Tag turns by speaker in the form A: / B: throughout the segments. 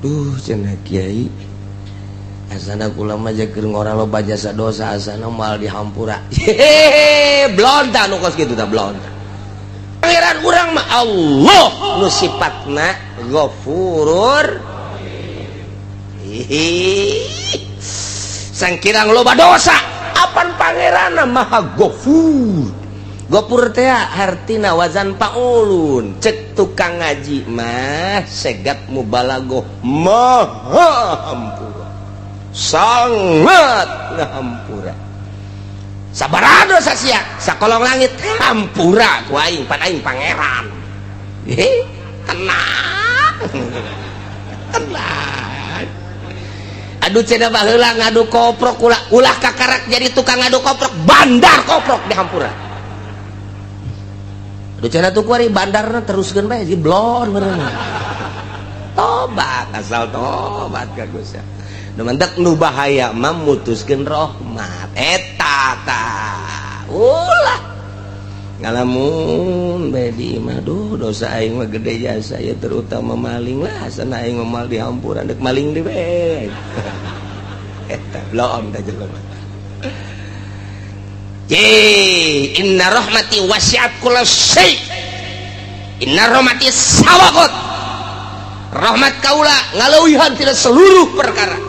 A: Duh cenah kiai asana kula mah keur ngora loba jasa dosa asana moal dihampura. Hehehe blonta nu kos kitu tah blonta. Pangeran urang mah Allah nu sifatna Ghafurur. Hihi. Sangkirang loba dosa apan pangeranna Maha Ghafur. Gopur teh hartina wazan paulun cek tukang ngaji mah segat mubalagoh maha hampura sangat ngahampura sabaraha dosa sia sakolong langit hampura ku aing pan aing pangeran. Tenang tenang. Aduh cenah baheula ngadu koprok ulah ulah kakarak jadi tukang ngadu koprok bandar koprok dihampura. Aduh cenah tuh kuari bandarna teruskeun bae jadi blon meureun. Tobat asal tobat ka Gusti. Nu mantak nu bahaya mah mutuskeun rahmat eta tah. Ulah ngalamun bae di imah duh dosa aing mah gede jasa ya terutama maling lah asana aing mah moal dihampura deuk maling deui bae. Eta blon tah jelema. Inna rahmati wasi'at kulla syai. Inna rahmati sabaqat. Rahmat kaula ngaleuwihan tina seluruh perkara.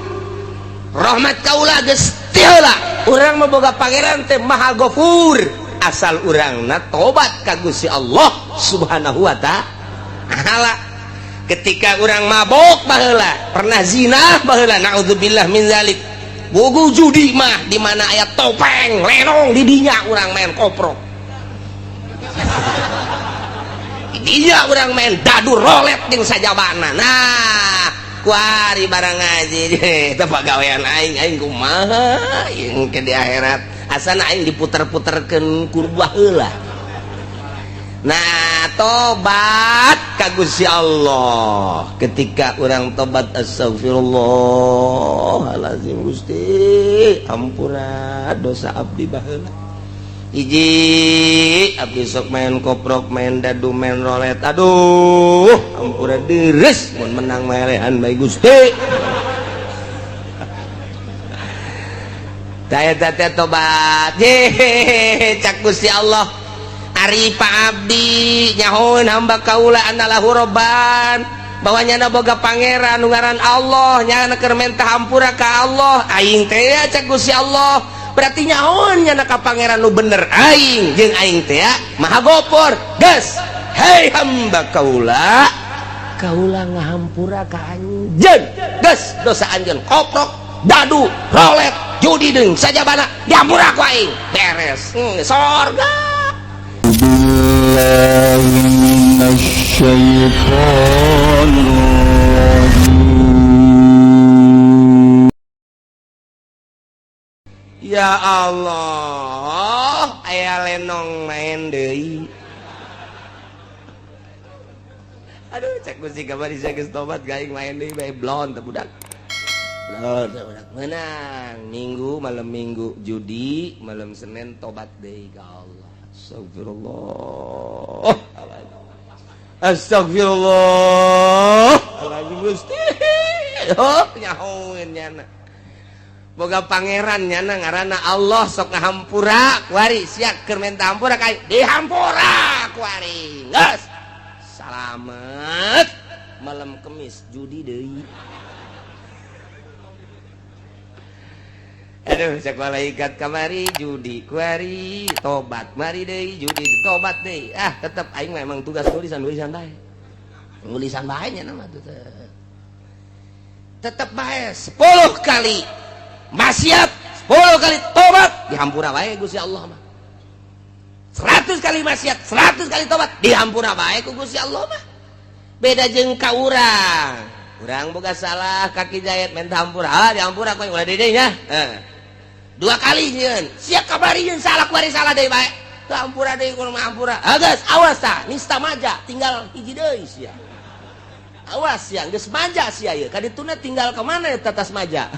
A: Rahmat kaula geus ti heula. Urang mah boga pangeran teh Maha Ghafur. Asal urangna tobat ka Gusti Allah Subhanahu wa ta'ala. Ketika urang mabok baheula, pernah zina baheula, naudzubillah min zalik. Bogo judi mah di mana aya topeng lenong di dinya urang main koprok. Di dinya urang main dadu rolet jeung sajabana. Nah, kuari barang ngaji eta pagawean aing aing kumaha aing ke di akhirat asana aing diputer-puterkeun ku baheula. Nah, tobat ka Gusti Allah. Ketika urang tobat astagfirullahalazim Gusti, ampura dosa abdi baheula. Hiji abdi sok main koprok, main dadu, main rolet. Aduh, ampura deres mun menang melehan bae Gusti. Tah eta teh tobat. Ye, cak Gusti Allah. Ari Pak Abdi nyahoeun hamba kaula anallahu robban bahwa nyana boga pangeran nu ngaran Allah nyana keur menta hampura ka Allah aing teh cak Gusti Allah berarti nyahoeun nyana ka pangeran nu bener aing jeung aing teh Maha Gopur geus hei hamba kaula kaula ngahampura ka anjeun geus dosa anjeun koprok dadu rolet judi deung sajabana dihampura ku aing beres sorga. Ya Allah, aya lenong main deui. Aduh, cek Gusti kamari saya geus tobat gaing main deui bae blon teh budak. Blon teh budak. Menang minggu malam minggu judi, malam Senin tobat deui ka Allah. Astagfirullah. Astagfirullah. Alazim Gusti. Oh, nyahoeun nyana. Boga pangeran nyana ngaranna Allah sok ngahampura kuari sia keur menta hampura ka dihampura kuari. Geus. Salamet. Malam Kemis judi deui. Aduh, cek malaikat kamari judi kuari tobat mari deui judi tobat deui. Ah, tetep aing memang tugas nulisan-nulisan bae. Nulisan bae nya mah tuh. Tetep bae 10 kali maksiat, 10 kali tobat dihampura bae Gusti Allah mah. 100 kali maksiat, 100 kali tobat dihampura bae ku Gusti Allah mah. Beda jeung ka urang. Urang boga salah kaki jayat minta hampura. Ah, dihampura ku ulah deui nya. Dua kali nyeun sia kabari nyeun salah kuari salah deui bae teu ampura deui kudu ampura. Ah geus awas tah nista maja tinggal hiji deui sia. Awas sia geus maja sia ieu ka dituna tinggal ka mana eta tas maja.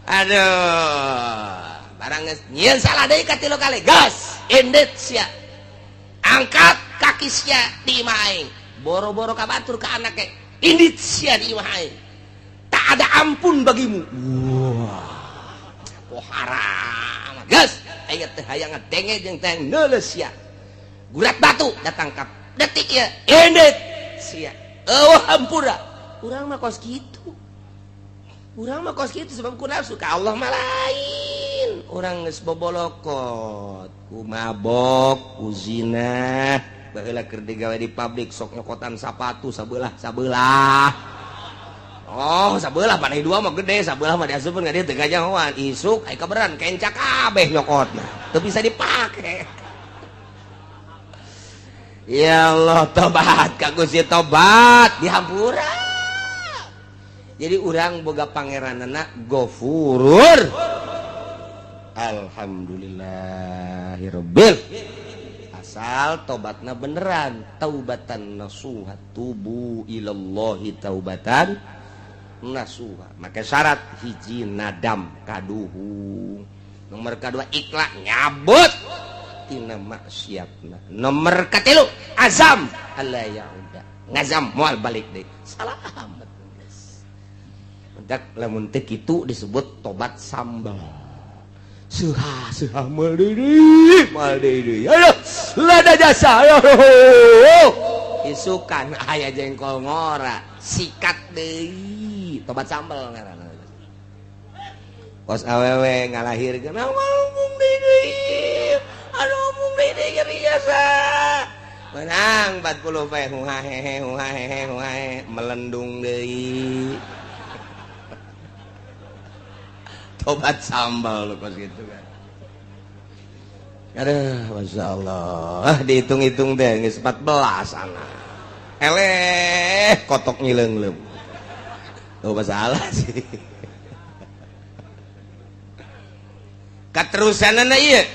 A: Aduh, barang geus nyieun salah deui ka tilu kali geus indit sia. Angkat kaki sia di imah aing. Boro-boro ka batur, ka anak ge indit sia di imah aing. Tak ada ampun bagimu. Wah, oh haram geus aing teh hayang ngadenge jeung teh neuleus sia. Gurat batu datang ka detik ieu, indit sia, eueuh hampura. Urang mah kos kitu, urang mah kos kitu, sebab ku nafsu. Ka Allah mah lain. Urang geus bobolokot ku mabok, ku zina. Baheula keur digawe di pabrik sok nyokotan sapatu sabelah sabelah. Oh, sabelah panai dua mah gede, sabelah mah diasupkeun ka dieu teu kanyahoan. Isuk aya kaberan kenca kabeh nyokotna, teu bisa dipake. Ya Allah, tobat ka Gusti, tobat dihampura. Jadi urang boga pangeranana Gofurur. Alhamdulillahirabbil. Asal tobatna beneran, taubatan nasuha, tubu ilallahi taubatan nasuha. Maka syarat hiji nadam kaduhung, nomor kedua ikhlas nyabut tina maksiatna, nomor katilu azam alla yauda, ngazam moal balik deui. Salamet geus. Mentak lamun teu kitu disebut tobat sambal. Suha suha, moal deui, moal deui, aduh lada jasa, aduh isukan aya jengkol ngora sikat deui, tobat sambal ngaranna. Kos awewe ngalahirkeun, ngomong deui, aduh ngomong deui nyeri jasa, menang 40 poe, huhahehe huhahehe huhahe, melendung deui. Tobat sambal lu kos gitu kan. Aduh, Masya Allah, dihitung-hitung deh geus 14 anak. Eleh kotok ngileung-leung. Oh, masalah sih. Katerusanana ieu,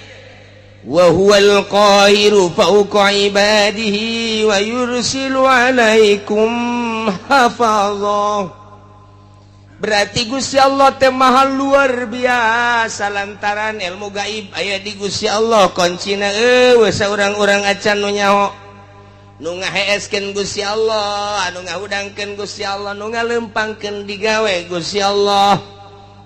A: wa huwal qahiru fawqa ibadihi wa yursilu alaikum hafazah. Berarti Gusti Allah teh maha luar biasa lantaran ilmu gaib aya di Gusti Allah. Kuncina eueuh saurang-urang acan nu nyaho. Nu ngaheeskeun Gusti Allah, anu ngahudangkeun Gusti Allah, nu ngalempangkeun digawe Gusti Allah.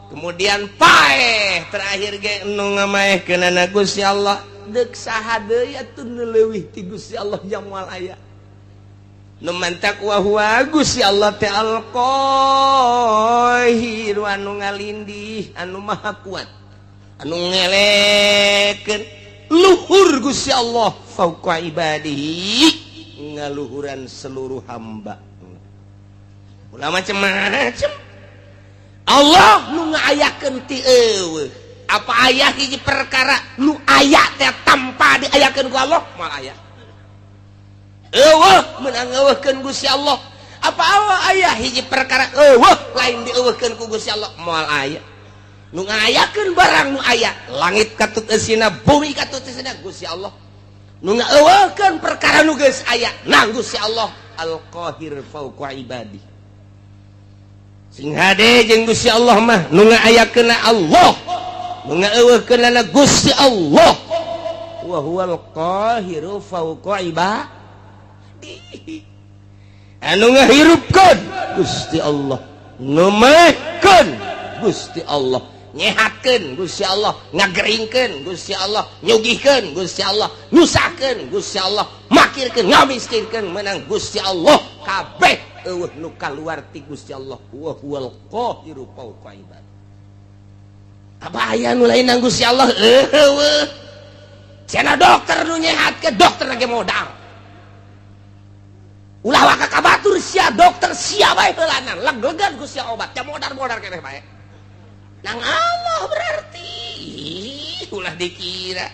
A: Kemudian paeh terakhir ge nu ngamaehkeunana Gusti Allah. Deuk saha deui atuh nu leuwih ti Gusti Allah jang moal aya. Nu mantak wa huwa Gusti Allah teh al-Qahir, anu ngalindih, anu maha kuat, anu ngelekeun luhur Gusti Allah fauqa ibadihi, ngaluhuran seluruh hamba. Ulah macem-macem Allah nu ngaayakeun ti eueuh. Apa aya hiji perkara nu aya teh tanpa diayakeun ku Allah? Moal aya. Eueuh meunang eueuhkeun Gusti Allah. Apa Allah aya hiji perkara eueuh lain dieueuhkeun ku Gusti Allah? Moal aya. Nu ngayakeun barang nu aya, langit katut eusina, bumi katut eusina, Gusti Allah. Nu ngaeueuhkeun perkara nu geus aya nang Gusti Allah Al-Qahir fauqa ibadi. Sing hade jeung Gusti Allah mah nu ngaayakeunna Allah, nu ngaeueuhkeunna Gusti Allah. Wa huwal qahiru fauqa ibadi. Anu ngahirupkeun Gusti Allah, nu mehkeun Gusti Allah, nyehatkeun Gusti Allah, ngageringkeun Gusti Allah, nyugihkeun Gusti Allah, nyusahkeun Gusti Allah, makirkeun, ngamiskinkeun menang Gusti Allah. Kabeh eueuh nu kaluar ti Gusti Allah. Wa huwal qahiru fauqa ibad. Apa aya nu lain nang Gusti Allah? Eueuh. Cenah dokter nu nyehatkeun, dokter lagi modal. Ulah waka ka batur sia dokter sia bae heulanan, leg-legan ku sia obat, ja modar-modar keneh bae. Nang Allah berarti ulah dikira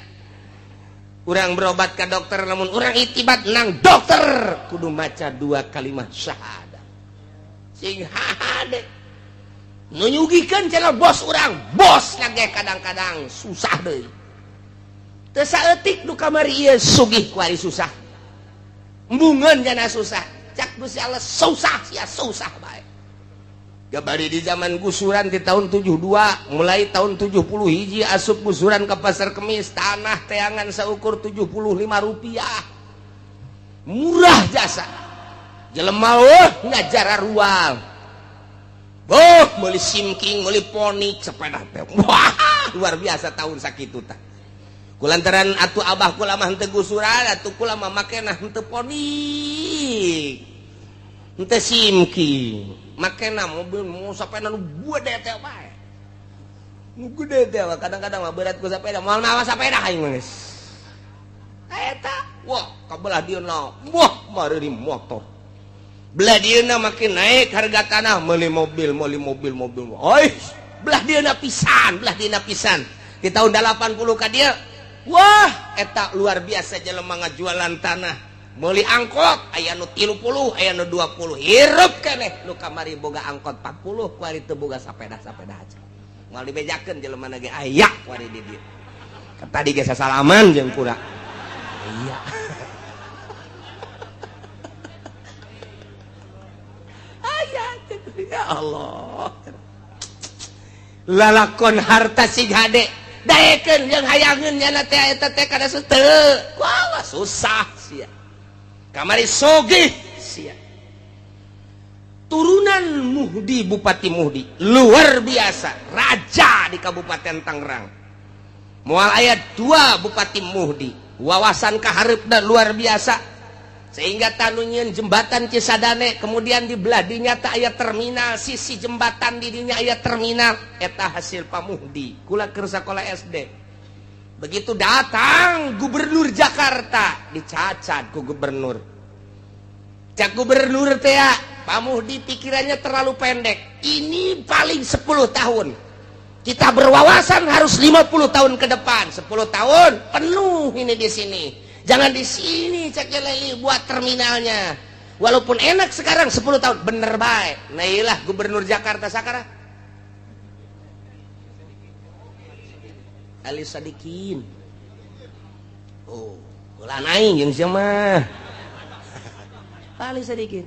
A: urang berobat ke dokter, namun urang itibat nang dokter kudu maca dua kalimat syahadat. Sing hade nu nyugihkeun cenah bos urang, bos lagi kadang-kadang susah deui. Teu saeutik nu kamari ieu sugih kuari susah. Embungeun jana susah. Cak Gusti Allah susah sia susah bae. Gabari di zaman gusuran di tahun 72, mulai tahun 70 hiji asup gusuran ke Pasar Kemis, tanah teangan seukur 75 rupiah. Murah jasa. Jelema weh ngajar rual. Oh, meuli simking, meuli ponik sepeda teh. Wah, luar biasa tahun sakitu tah. Kulantaran atuh abah kula mah henteu gusuran, atuh kula mah makena henteu ponik. Henteu simking. Makena mobil mau sepeda nu gede teh bae. Nu gede teh kadang-kadang mah berat ku sepeda, moal mawa sepeda aing mah geus. Eta, wah, kabelah dieuna. Wah, mareuri motor. Belah dieuna makin naik harga tanah, meuli mobil, meuli mobil, mobil. Oi, belah dieuna pisan, belah dieuna pisan. Di tahun 80 ka dieu, wah, eta luar biasa jelema ngajualan tanah. Meuli angkot aya nu 30, aya nu 20. Hirup keneh nu kamari boga angkot 40, kuari teu boga sapeda-sapeda aja. Moal dibejakeun jelema na ge aya kuari di dieu. Tadi ge sasalaman jeung kura. Iya. Aya ya Allah. Lalakon harta sing hade daekeun jeung hayangeun nyana teh eta teh kada teu. Wah, susah sia. Kamari sogih sia. Turunan Muhdi, Bupati Muhdi luar biasa, raja di Kabupaten Tangerang. Moal aya 2 Bupati Muhdi, wawasan kahareupna luar biasa sehingga tanu nyieun jembatan Cisadane, kemudian di belah dinya teh aya terminal, sisi jembatan di dinya aya terminal, eta hasil Pak Muhdi. Kula keur sakola SD. Begitu datang gubernur Jakarta, dicacat ku gubernur. Cak gubernur teh, Pak Muhdi pikirannya terlalu pendek. Ini paling 10 tahun. Kita berwawasan harus 50 tahun ke depan. 10 tahun penuh ini di sini. Jangan di sini cek leli buat terminalnya. Walaupun enak sekarang 10 tahun bener baik. Nah iyalah gubernur Jakarta sekarang. Ali Sadikin. Oh, ulah aing jeung sia mah. Ali Sadikin.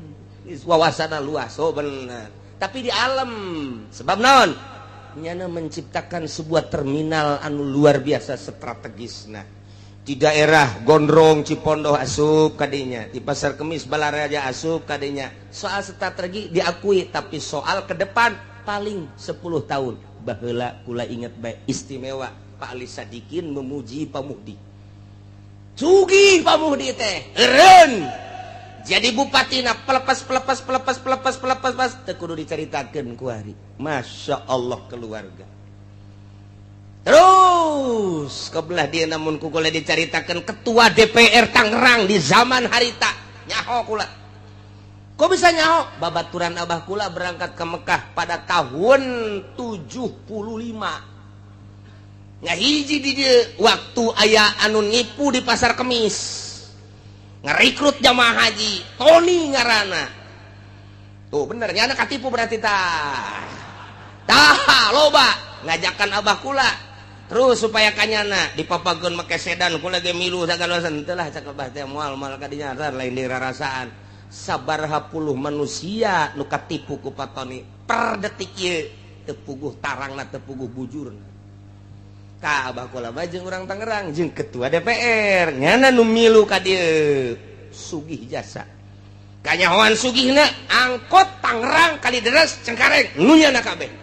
A: Wawasanna luas, oh bener. Tapi di alam sebab naon? Nyana menciptakan sebuah terminal anu luar biasa strategisna. Di daerah Gondrong Cipondoh asup kadinya, di Pasar Kemis Balaraja asup kadinya. Soal strategi diakui, tapi soal ke depan paling 10 tahun. Baheula kula inget bae istimewa Pak Ali Sadikin memuji Pak Muhdi. Sugih Pak Muhdi teh, eureun. Jadi bupatina pelepas pelepas pelepas pelepas pelepas pas teu kudu dicaritakeun ku hari. Masya Allah keluarga. Terus kebelah dia namun ku kula dicaritakeun ketua DPR Tangerang di zaman harita nyaho kula. Kok bisa nyaho? Babaturan abah kula berangkat ke Mekah pada tahun 75. Ngahiji di dieu waktu aya anu nipu di Pasar Kemis. Ngerekrut jamaah haji Tony ngarana tuh bener nyana katipu berarti tah tah loba ngajakan abah kula terus supaya kanyana dipapageun make sedan kula ge milu sagala teu lah cak abah teh moal moal kadinya lain dirarasaan sabaraha puluh manusia nu katipu ku Pak Tony per detik ieu teu puguh tarangna teu puguh bujurna. Ka abah kula mah jeung urang Tangerang jeung ketua DPR nyana nu milu ka dieu sugih jasa kanyahoan sugihna angkot Tangerang Kalideres Cengkareng nu nyana kabeh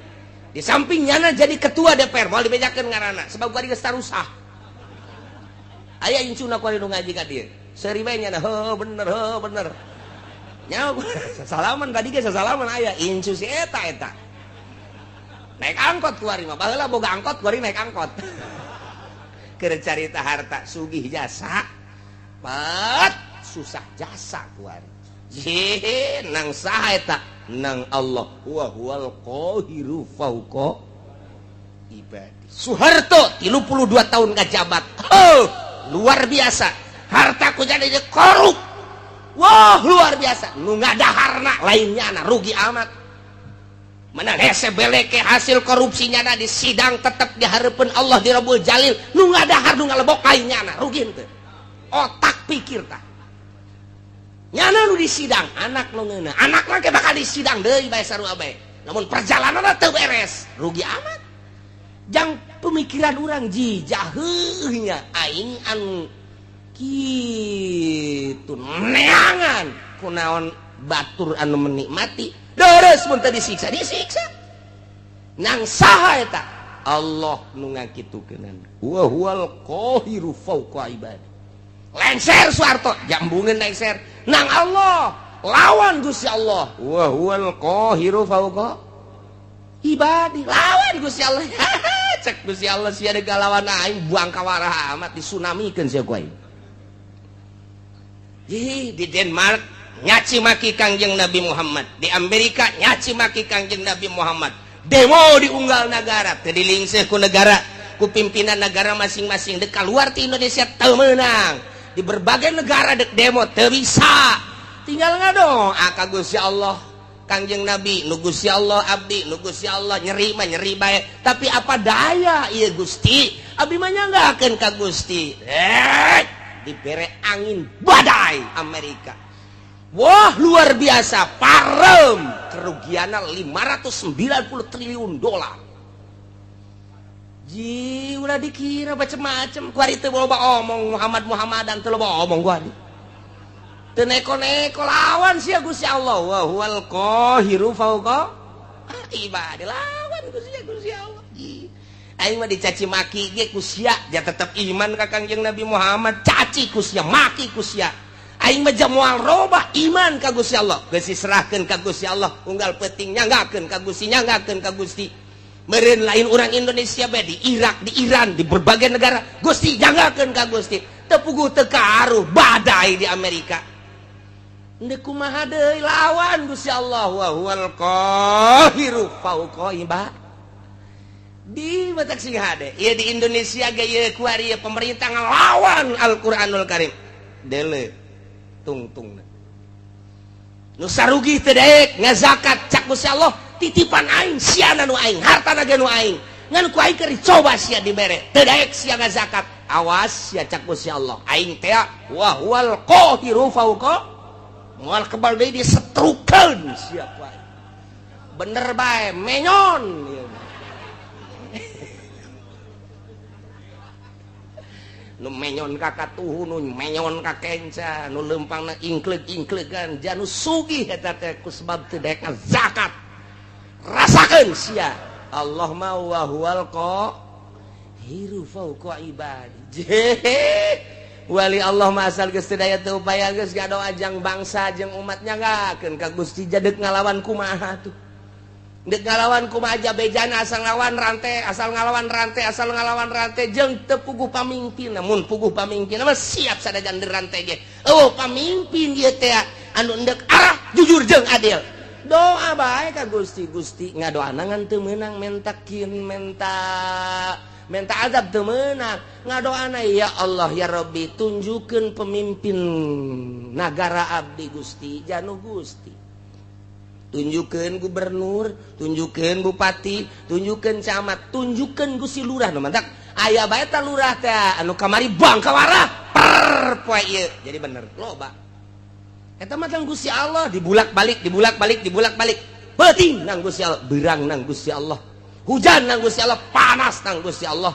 A: di samping nyana jadi ketua DPR moal dibejakeun ngaranna sebab gua geus tarusah aya incuna kuari nu ngaji ka dieu seuri bae nyana heuh bener nyaho salaman tadi ge sasalaman aya incu si eta eta naik angkot kuari mah baheula boga angkot kuari naik angkot keur carita harta sugih jasa pat susah jasa kuari je nang saha eta nang Allah wa huwal qahiru fauqa ibadi. Soeharto 32 tahun ngajabat. Oh, luar biasa harta ku jadi korup. Wah luar biasa nu ngadaharna lainnya na rugi amat. Menang hese beleke hasil korupsinya na di sidang tetep dihareupeun Allah di Rabbul Jalil nu ngadahar nu ngalebok lainnya na rugi henteu. Otak pikir tah nyana nu di sidang anak nu ngeunah anak mah ke bakal di sidang deui bae sarua bae namun perjalananna teu beres rugi amat. Jang pemikiran urang ji jaheuh nya aing anu Kitu neangan kunaon batur anu menikmati deres mun teu disiksa, disiksa. Nang saha eta? Allah nu ngakitukeun. Wa huwal qahiru fawqa ibadi. Lengser Soeharto, jambungeun lengser. Nang Allah, lawan Gusti Allah. Wa huwal qahiru fawqa ibadi. Lawan Gusti Allah. Cek Gusti Allah sia deuk lawan aing buang kawarah amat disunamikeun sia ku aing. Ih, di Denmark nyaci maki Kangjeng Nabi Muhammad, di Amerika nyaci maki Kangjeng Nabi Muhammad. Demo di unggal negara, teu dilingseh ku negara, ku pimpinan negara masing-masing. Dek keluar ti Indonesia teu meunang. Di berbagai negara dek demo teu bisa. Tinggal ngadoa ka Gusti Allah. Kangjeng Nabi nu Gusti Allah, abdi nu Gusti Allah, nyeri mah nyeri bae. Tapi apa daya ieu Gusti? Abdi mah nyanggakeun ka Gusti. Dibere angin badai Amerika. Wah, luar biasa, parem kerugiannya 590 triliun dolar. Ji, ulah dikira macem-macem. Kuari teu loba omong Muhammad Muhammadan, teu loba omong kuari. Teu neko-neko lawan sia Gusti Allah. Wa huwal qahiru fawqa ibadi, lawan Gusti Gusti Allah. Ji. Aing mah dicaci maki ge ku sia, dia tetep iman ka Kangjeng Nabi Muhammad. Caci ku sia, maki ku sia. Aing mah moal robah iman ka Gusti Allah. Geus diserahkeun ka Gusti Allah, unggal peuting nyanggakeun ka Gusti, nyanggakeun ka Gusti. Meureun lain orang Indonesia bae, di Irak, di Iran, di berbagai negara, Gusti nyanggakeun ka Gusti. Teu puguh teu karuh badai di Amerika. Ndek kumaha deui, lawan Gusti Allah. Wa huwal qahiru fauqa ibad. Di matak sing hade. Ieu di Indonesia ge ieu kuari ieu pemerintah ngelawan Al-Qur'anul Karim. Dele tungtung. Nu sarugi teu daek ngazakat, cak Gusti Allah titipan aing siana nu aing, hartana ge nu aing. Ngan ku aing keur dicoba sia dibere. Teu daek sia ngazakat. Awas sia, cak Gusti Allah. Aing teh wa huwal qahiru fauqa, moal kebal deui disetrukeun sia ku aing. Bener bae menyon ieu. Nu menyon ka katuhu, nu menyon ka kenca, nu leumpangna ingkleug-ingklegan, janu sugih eta teh ku sebab teu daek zakat. Rasakeun sia. Allah mah wa huwal qahiru fauqa ibadi. Wali Allah mah asal geus teu daya teu upaya geus ngadoa jang bangsa jeung umat nyanggakeun ka Gusti, jadek ngalawan kumaha tuh. Dek ngalawan kumaha aja bejana, asal ngalawan rantai, asal ngalawan rantai, asal ngalawan rantai jeung teu puguh pamimpin. Namun puguh pamimpin mah siap sadajan rantai ge. Oh, pamimpin ieu teh anu endek arah jujur jeung adil. Doa bae ka Gusti, Gusti ngadoana ngan teu meunang, mentakin menta menta azab teu meunang. Ngadoana ya Allah ya Rabbi, tunjukkeun pemimpin nagara abdi Gusti, janu Gusti. Tunjukkan gubernur, tunjukkan bupati, tunjukkan camat, tunjukkan Gusti lurah. Nu mantak aya bae ta lurah teh anu kamari bang kawarah per poe ieu. Jadi bener loba. Eta mah tang Gusti Allah dibulak-balik, dibulak-balik, dibulak-balik. Peuting nang Gusti Allah, beurang nang Gusti Allah. Hujan nang Gusti Allah, panas nang Gusti Allah.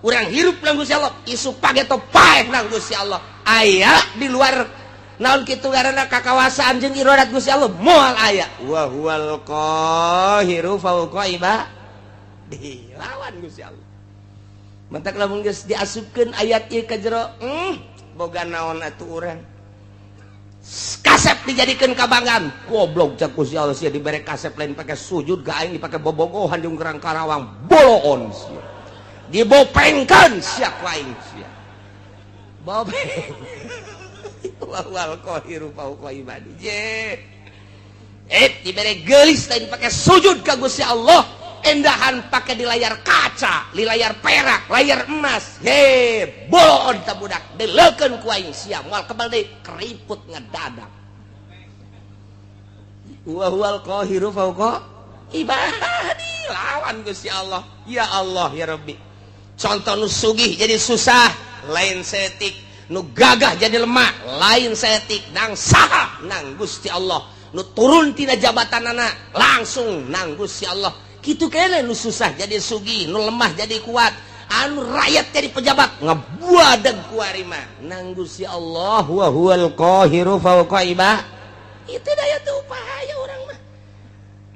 A: Urang hirup nang Gusti Allah, isuk pageto paeh nang Gusti Allah. Aya di luar naon kitu ngaranna kakawasaan jeung iradat Gusti Allah moal aya. Wa huwal qahiru fauqa ibadi. Lawan Gusti Allah. Mantak lamun geus diasupkeun ayat ieu ka jero, boga naon atuh urang. Kasep dijadikeun kabanggaan. Goblok, cak Gusti Allah, sia dibere kasep lain pake sujud ka aing, dipake bobogohan jeung gerang Karawang boloon sia. Dibopengkeun sia ku aing sia. Bopeng. Wal qahiru fauqa ibadi. Je. Dibere geulis lain pake sujud ka Gusti Allah, endahan pake di layar kaca, di layar perak, layar emas. He, boloon ta budak, deleukeun ku aing sia, moal kebal deui keriput ngedadak. Wa huwal qahiru fauqa ibadi. Lawan Gusti Allah. Ya Allah ya Rabbi. Contoh nu sugih jadi susah, lain setik. Nu gagah jadi lemah, lain setik. Nang saha? Nang Gusti Allah. Nu turun tina jabatan anak langsung nang Gusti Allah. Kitu kene nu susah jadi sugih, nu lemah jadi kuat. anu rakyat jadi pejabat ngebuadeg kuari mah nang Gusti Allah wa huwal qahiru fawqa ibad. Itu daya teu upaya urang mah.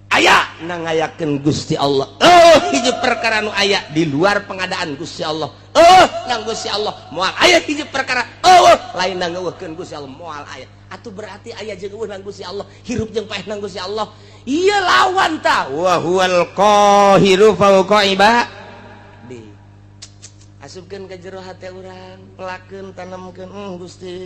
A: Aya nang ngayakeun Gusti Allah. Oh, hiji perkara nu aya di luar pengadaan Gusti Allah. Oh, nang Gusti Allah moal aya hiji perkara. Oh, lain nang ngeuweuhkeun Gusti Allah moal aya. Atuh berarti aya jeung euweuh nang Gusti Allah, hirup jeung paeh nang Gusti Allah. Ieu lawan ta. Wa huwal qahiru fawqa ibadi. Asupkeun ka jero hate urang, pelakeun tanemkeun Gusti.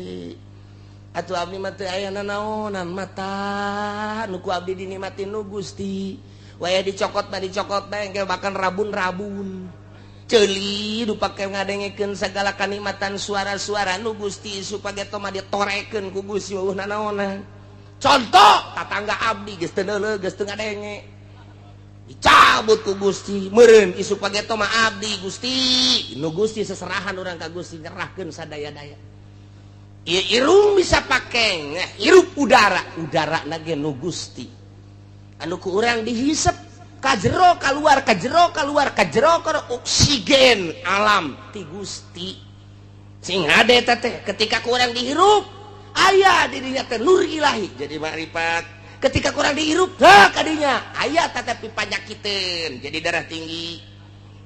A: Atuh abdi mah teu aya nanaonan mata nu ku abdi dinikmati nu Gusti. Waya dicokot mah dicokot bae engke bahkan rabun-rabun. Ceuli nu pake ngadengekeun sagala kanikmatan suara-suara nu Gusti supageto mah ditorekeun ku Gusti eueuh nanaonan. Contoh tatangga abdi geus teu neuleuh geus teu ngadenge. Dicabut ku Gusti meureun isuk pageto mah abdi Gusti. Nu Gusti seserahan urang ka Gusti nyerahkeun sadaya-daya. Irung bisa pake hirup udara, udara nage nu Gusti anu ku urang dihisep kajero keluar kajero keluar kajero keluar oksigen alam ti Gusti sing hade teh ketika ku urang dihirup aya dirinya teh nur ilahi jadi makrifat. Ketika ku urang dihirup heh kadinya aya tetapi panyakiteun jadi darah tinggi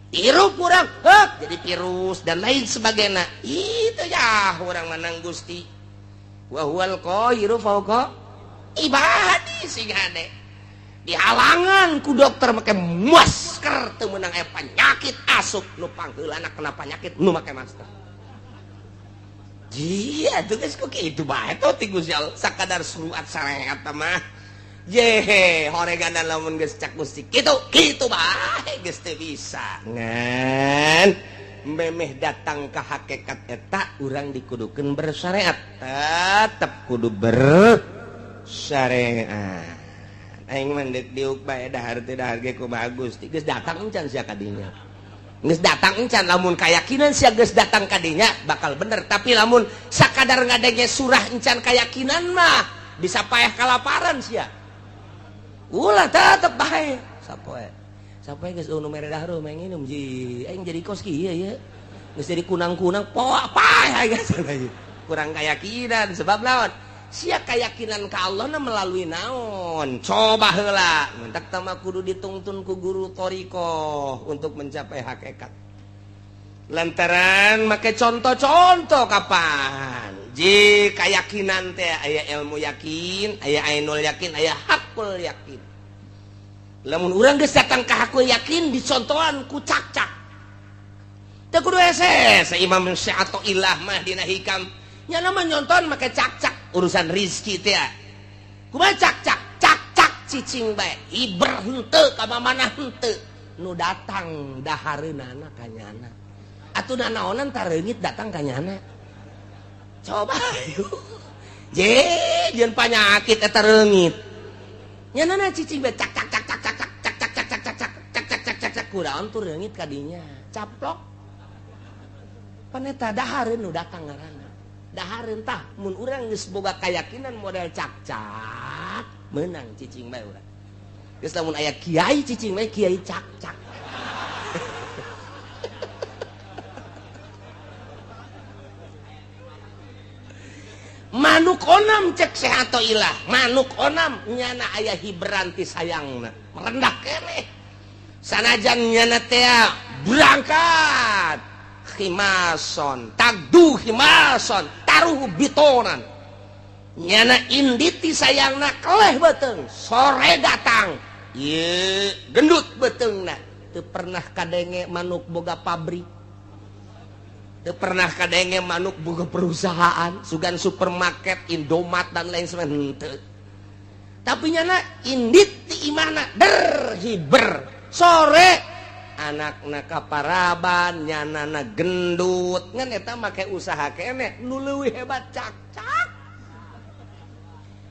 A: hirup kurang hek jadi virus dan lain sebagainya. Itu ya orang menang Gusti wa huwal qahiru fawqa ibadi sing hade dihalangan ku dokter make masker teu meunang aya penyakit asup nu pangheulana kena penyakit nu make masker. Jia tuh geus ku kitu bae tuh ti Gusti Allah sakadar surat sareat mah. Yehe, horegana lamun geus cak Gusti kitu, kitu bae geus teu bisa. Ngan memeh datang ka hakikat eta urang dikudukeun bersyariat. Tetep kudu bersyariat. Aing mah deuk diuk bae dahar teu dahar ge kumaha Gusti. Geus datang encan sia ka dinya. Geus datang encan lamun kayakinan sia geus datang ka dinya bakal bener, tapi lamun sakadar ngadenge surah encan kayakinan mah bisa paeh kalaparan sia. Ulah tetep bae sapoe. Sapoe geus nu mere dahar mah nginum ji. Aing jadi kos kieu ye. Geus jadi kunang-kunang poa paeh geus. Kurang keyakinan sebab lawan sia keyakinan ka Allah na melalui naon. Coba heula mentak tama kudu ditungtun ku guru thariqah untuk mencapai hakikat. Lantaran make contoh-contoh kapan ji keyakinan teh aya ilmu yakin, aya ainul yakin, aya hakul yakin. Lamun urang geus datang ka hakul yakin dicontohan ku cak-cak. Teu kudu hese Imam Syathoillah mah dina hikam. Nya mah nyonton make cak-cak urusan rizki teh. Kumaha cak-cak? Cak-cak cicing bae. Hiber henteu ka mamana henteu. Nu datang dahareunana ka nyana. Atuh nanaonan tareungit datang ka nyana. Coba je jeung panyakit eta reungit. Nyanana cicing bae cak cak cak cak cak cak cak cak cak cak cak cak cak cak cak cak kudaon tuh reungit ka dinya. Caplok. Pan eta dahareun nu datang ngaranna. Dahareun tah mun urang geus boga kayakinan model cak-cak meunang cicing bae urang. Geus lamun aya kiai cicing bae kiai cak-cak. Manuk onam cek Syathoillah, manuk onam nyana aya hiberan ti sayangna merendah keneh. Sanajan nyana teh berangkat khimason, tagdu khimason, taruh bitonan. Nyana inditi sayangna keleh beuteung, sore datang. Ieu gendut beuteungna, teu pernah kadenge manuk boga pabrik. Teu pernah kadenge manuk boga perusahaan, sugan supermarket, Indomaret dan lain sebagainya henteu. Tapi nyana indit ti imahna der hiber. Sore anakna kaparaban, nyanana gendut, ngan eta make usaha keneh nu leuwih hebat cak-cak.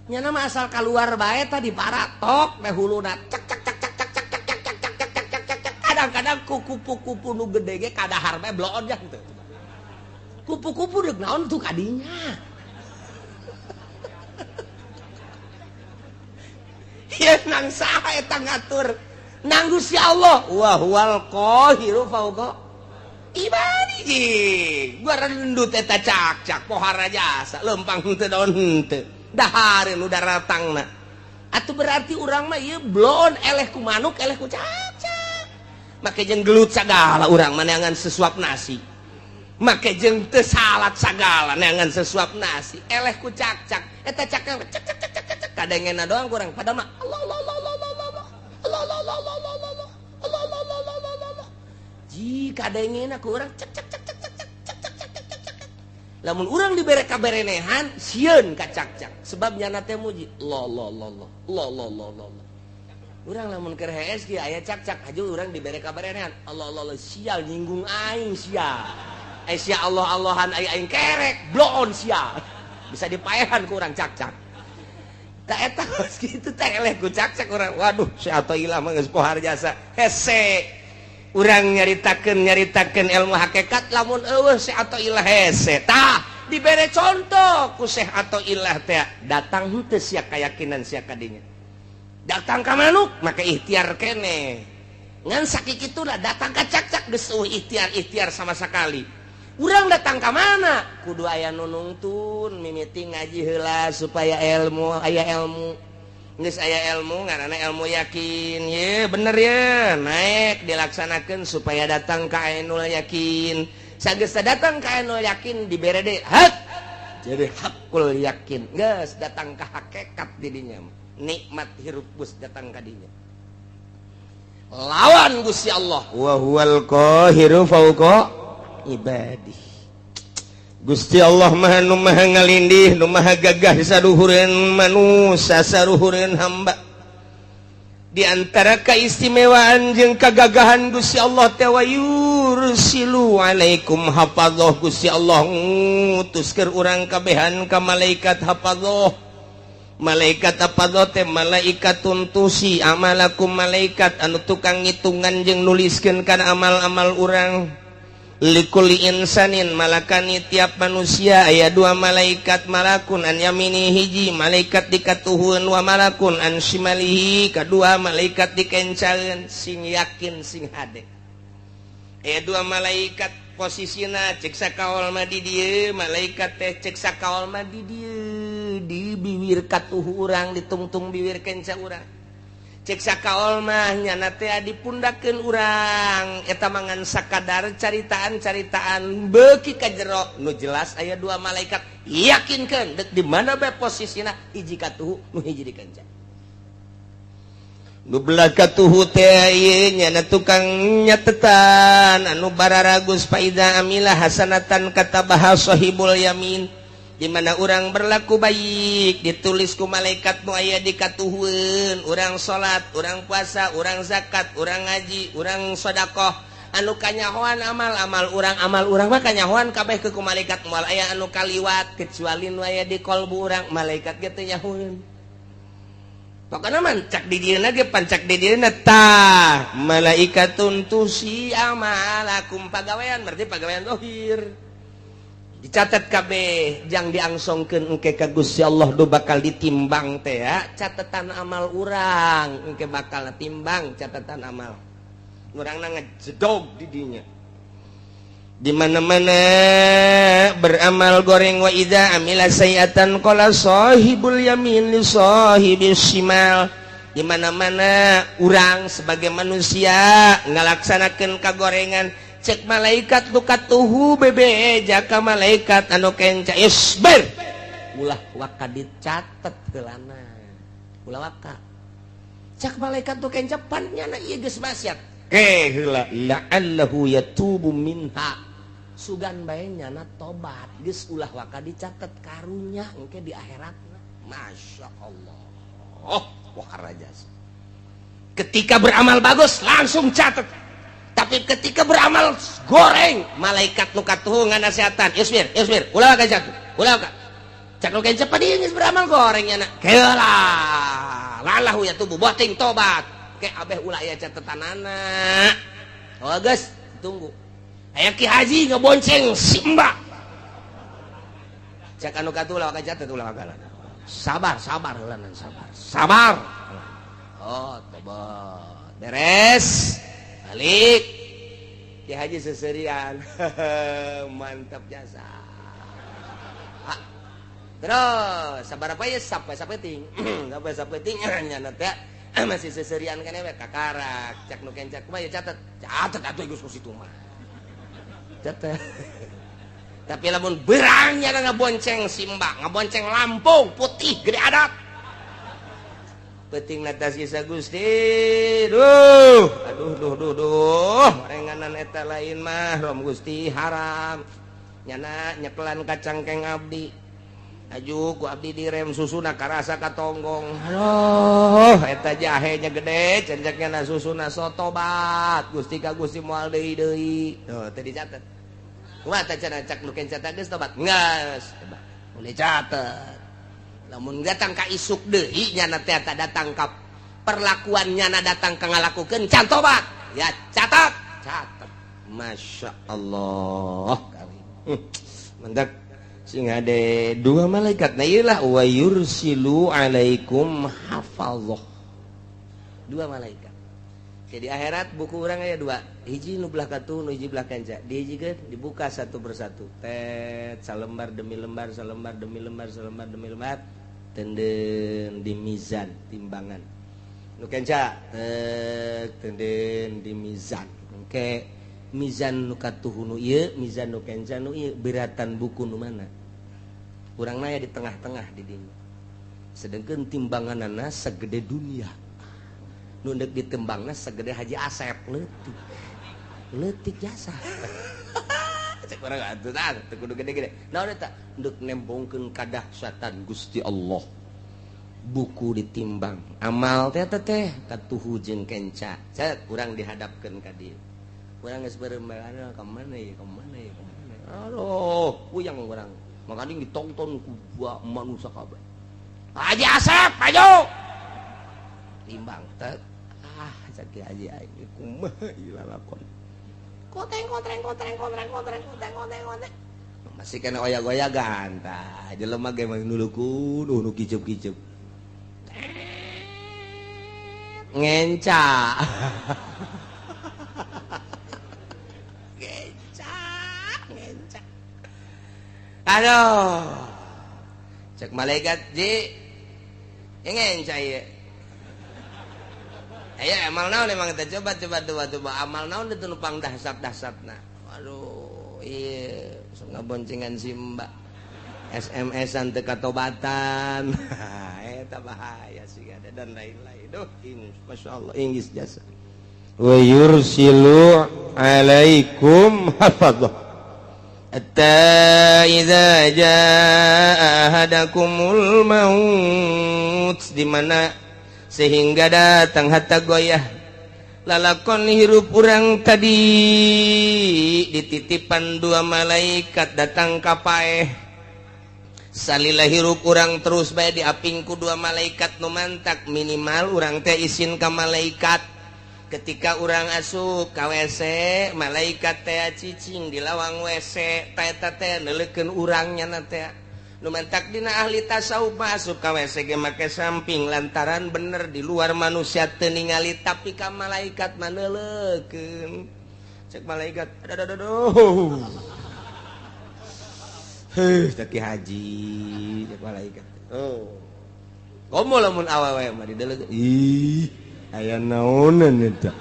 A: Nyana mah asal keluar bae tadi paratok teh huluna cak cak cak cak cak cak cak cak cak cak cak cak cak cak. Kadang-kadang ku kupu-kupu nu gede ge kadahar bae bloon jang teu. Kupu-kupu deuk naon tuh kadinya. Ieu nang saha eta ngatur? Nang Gusti Allah. Wa huwal qahiru fawqa. Ibadi gua rendut eta cakcak pohara jasa lempang henteu daun henteu dahareun nu daratangna. Atuh berarti urang mah ieu bloon eleh ku manuk, eleh ku cakcak. Make jeung gelut sagala urang mah neangan sesuap nasi. Make jeung teu salat sagala neangan sesuap nasi. Eleh ku cakcak. Eta cakcak cak cak cak cak cak kadengena doang kurang padahal mah Allah Allah Allah Allah Allah Allah Allah Allah Allah Allah Allah Allah Allah Allah Allah. Jika kadengena ku urang cek cek cek cek cek cek cek cek cek cek cek. Lamun urang dibere kaberenehan sieun ka cakcak sebab nyana teh muji Allah Allah Allah Allah Allah Allah Allah Allah. Urang lamun keur hees kieu aya cakcak haju urang dibere kaberenehan Allah Allah Allah sial nyinggung aing sia. Eh sia Allah Allahan aing aing kerek bloon sia. Bisa dipaehan ku urang cakcak. Tak eta geus kitu teh eleh ku cakcak urang. Waduh si Athoillah mah geus pohar jasa. Hese. Urang nyaritakeun ilmu hakikat lamun eueuh Syekh Athoillah hese. Tah dibere contoh ku Syekh Athoillah teh datang henteu sia kayakinan sia kadinya. Datang ka manuk maka ikhtiar keneh. Ngan sakikituna datang ka cakcak geus eueuh ikhtiar-ikhtiar sama sekali. Urang datang ka mana? Kudu aya nu nungtun mimiti ngaji heula supaya ilmu aya ilmu. Geus aya ilmu ngaranna ilmu yakin ye bener ye naik dilaksanakeun supaya datang ka ainul yakin. Sageus datang ka ainul yakin dibere deui hak jadi hakul yakin. Geus datang ka hakikat di dinya. Nikmat hirup geus datang ka dinya. Lawan Gusti Allah wa huwal qahiru fauqa ibadih. Gusti Allah maha nu maha ngalindih, nu maha gagah saruhureun manusia, saruhureun hamba. Di antara keistimewaan jeung kagagahan Gusti Allah teh wa yursilu alaikum hafadzah. Gusti Allah ngutus keur urang kabehan ka malaikat hafadzah. Malaikat hafadzah teh malaikatun tuhsi amalakum, malaikat anu tukang ngitungan jeung nuliskeun kana amal-amal urang. Likulli insanin malakani tiap manusia aya dua malaikat, malakun an yamini hiji malaikat dikatuhun wa malakun an shimalihi kadua malaikat dikencaeun. Sing yakin sing hade aya dua malaikat posisina cek sakaol mah di dieu malaikat teh cek sakaol mah di dieu di bibir katuhu urang ditungtung bibir kenca urang. Cek sakaol mah nyana teh dipundakeun urang eta mangan sakadar caritaan-caritaan beuki ka jero nu jelas aya dua malaikat yakinkeun deuk di mana bae posisina hiji katuhu nu hiji dikenca. Nu belah katuhu teh ieu nyana tukang nyatetan anu bararagus faida amila hasanatan katabaha sahibul yamin. Di mana urang berlaku baik ditulis ku malaikat nu aya di katuhueun, urang salat, urang puasa, urang zakat, urang ngaji, urang sedekah anu kanyahoan amal-amal urang, amal urang mah kanyahoan kabeh ke ku malaikat moal aya anu kaliwat kecuali nu aya di kolbu urang malaikat ge teu nyahoeun. Pokona mah cak di dieuna ge pancak di dieuna tah malaikatun tuhsi amalakum pagawean berarti pagawean zahir dicatat kabeh jang diangsongkeun engke ka Gusti Allah do bakal ditimbang teh ya catatan amal urang engke bakal timbang catatan amal urangna ngejedog di dinya. Di mana-mana beramal goreng wa idza amila sayiatan qala sahibul yamin li sahibis shimal. Di mana-mana urang sebagai manusia ngalaksanakeun kagorengan cek malaikat nu katuhu bebe jaka malaikat anu kenca isbir ulah waka dicatet heulana ulah waka cek malaikat nu kenca pan nyana ieu geus maksiat ke heula la'allahu yatubu minha sugan bae nyana tobat geus ulah waka dicatet karunya engke di akhiratna. Masya Allah, oh wah raja. Ketika beramal bagus langsung catet. Tapi ketika beramal goreng malaikat nu katuhu nganasehatan isbir isbir ulah ka jatuh ulah ka cak nu kenca padi geus beramal goreng nya keula lalahu ya tubuh boting tobat ke abeh ulah aya catetanana. Oh geus tunggu aya Ki Haji ngebonceng si Mbak cak anu katuhu ulah ka catet ulah ka sabar sabar heula sabar sabar. Oh tobat beres balik. Ki Haji seserian. Mantap jasa. Terus sabaraha ye sampai sapeting. Sampai sapeting nyana teh masih seserian kan we kakarak cak nu kenca kumaha ya catet. Catet atuh geus ku situ mah. Catet. Tapi lamun berang nyana ngabonceng Simba, ngabonceng Lampung putih gede adat. Penting atas kisah Gusti. Duh, aduh duh duh duh. Renganan eta lain mah rom Gusti haram. Nyana nyekelan kacangkeng abdi. Aju ku abdi direm susuna karasa katonggong. Aduh, eta jahenya gede, cenceknya na susuna sotobat. Gusti ka Gusti moal deui deui. Tuh, teu dicatet. Kumaha teh cenah cak nu kenca geus tobat? Geus. Boleh catet. Lamun datang ka isuk deui nyana teh datang ka perlakuan nyana datang ka ngalakukeun can tobat. Ya catat, catat. Masya Allah. Mendak sing ade dua malaikat. Nah iyalah wa yursilu alaikum hafazah. Dua malaikat. Jadi akhirat buku urang aya dua. Hiji nu belah katuh, nu hiji belah kanca. Dihijikeun dibuka satu persatu. Tet salembar demi lembar, salembar demi lembar, salembar demi lembar. Tenden di mizan timbangan. Nu kenca tek tenden di mizan. Engke mizan nu katuh nu ieu, mizan nu kenca nu ieu, beratan buku nu mana? Urang naya di tengah-tengah di dinya. Sedengkeun timbanganana segede dunia. Nu deuk ditembangna segede Haji Asep leutik. Leutik jasa. Cek urang atuh tah teu kudu gede-gede. Naon eta? Deuk nembongkeun kadahsyatan Gusti Allah. Buku ditimbang. Amal teh teh katuhu jeung kenca. Cek urang dihadapkeun ka dieu. Urang geus beureum ka mana ieu, ka mana ieu, ka mana. Aduh, puyang urang. Makanya ditonton ku manusia kabeh. Haji Asep, maju. Timbang teh. Ah, cek Haji aing kumaha ieu lalakon. Koteng kotreng kotreng kotreng kotreng kotreng kotreng kotreng. Masih kena oyak-oyagan tah. Jelema ge mah nulukun nu kicup-kicup. Ngenca. Ngenca, ngenca. Aduh. Cek malaikat ji. Ngenca ieu. Ayo amal naon emang kita coba coba coba coba amal naon itu nupang dahsat-dahsatna. Aduh, iya, sok ngaboncengan Simba. SMS-an teu katobatan. Eta bahaya sih ada dan lain-lain. Duh, Masya Allah, Inggris jasa. Wa yursilu alaikum hafadzah. Hatta idza jaa ahadakumul maut, di mana sehingga datang hatta goyah lalakon hirup urang tadi dititipan dua malaikat datang ka paeh. Salila hirup urang terus bae diaping ku dua malaikat nu mantak minimal urang teh isin ka malaikat. Ketika urang asup ka WC, malaikat teh cicing di lawang WC, teh teh neuleukeun urang nya teh. Nu mantak dina ahli tasawuf masuk ka WC ge make samping lantaran bener di luar manusia teu ningali tapi ka malaikat mah neuleukeun. Cek malaikat, aduh aduh. Heuh, cek Ki Haji, cek malaikat. Oh. Komo lamun awewe mah dideuleuk. Ih, aya naonan eta.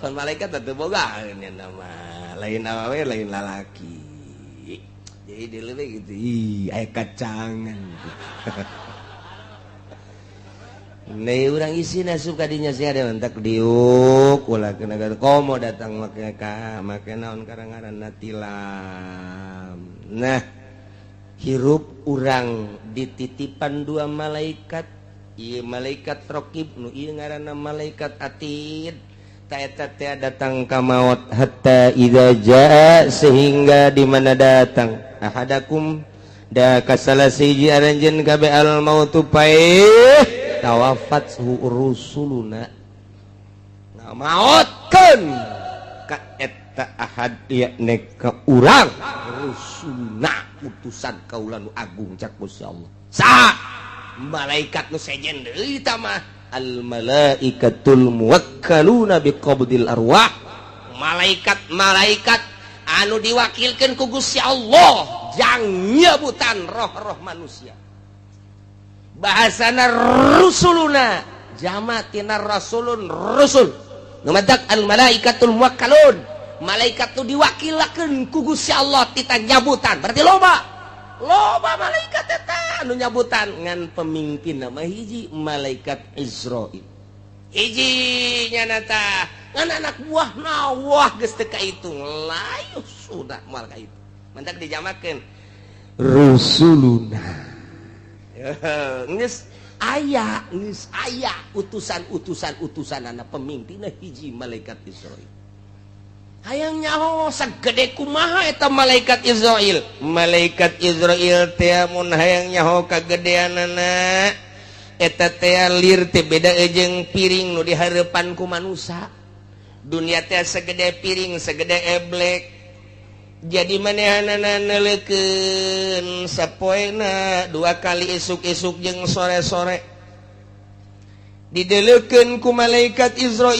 A: Kon malaikat teh teu boga nama, lain awewe lain lalaki. Jadi dileuleuk gitu, ih, aya kacangan. Nih urang isi asup ka dinya sia ada mentak diuk ulah kena komo datang make ka make naon karang-ngaranna tilam. Nah, hirup urang dititipan dua malaikat, ieu malaikat raqib nu ieu ngaranna malaikat atid. Ta eta teh datang ka maot hatta idza jaa sehingga di mana datang ahadakum da kasala siji aranjeun kabeh al mautu paeh tawafat rusuluna ngamaotkeun ka eta ahad yakni ka urang rusuluna utusan kaula nu agung cak Gusti Allah. Saha malaikat nu sejen deui tah mah al malaikatul muwakkaluna biqabdil arwah Malaikat-malaikat anu diwakilkan ku Gusti Allah jang nyebutan roh-roh manusia. Bahasana rusuluna jama tina rasulun rusul. Nu matak al malaikatul muwakkalun. Malaikat nu diwakilakeun ku Gusti Allah tita nyabutan. Berarti loba. Loba malaikat eta anu nyabutan ngan pemimpin nama hiji malaikat Izrail. Hiji nyana tah ngan anak buah nawah geus teu kaitung layu sudah moal kaitu. Mantak dijamakeun rusuluna. Geus aya utusan-utusan utusanana pemimpinna hiji malaikat Izrail. Hayang nyaho sagede kumaha eta malaikat Izrail. Malaikat Izrail teh mun hayang nyaho kagedeanana eta teh lir teh beda jeung piring nu dihareupan ku manusa. Dunia teh segede piring, segede eblek. Jadi manehanana neuleukeun sapoena dua kali isuk-isuk jeung sore-sore. Dideleukeun ku malaikat Izrail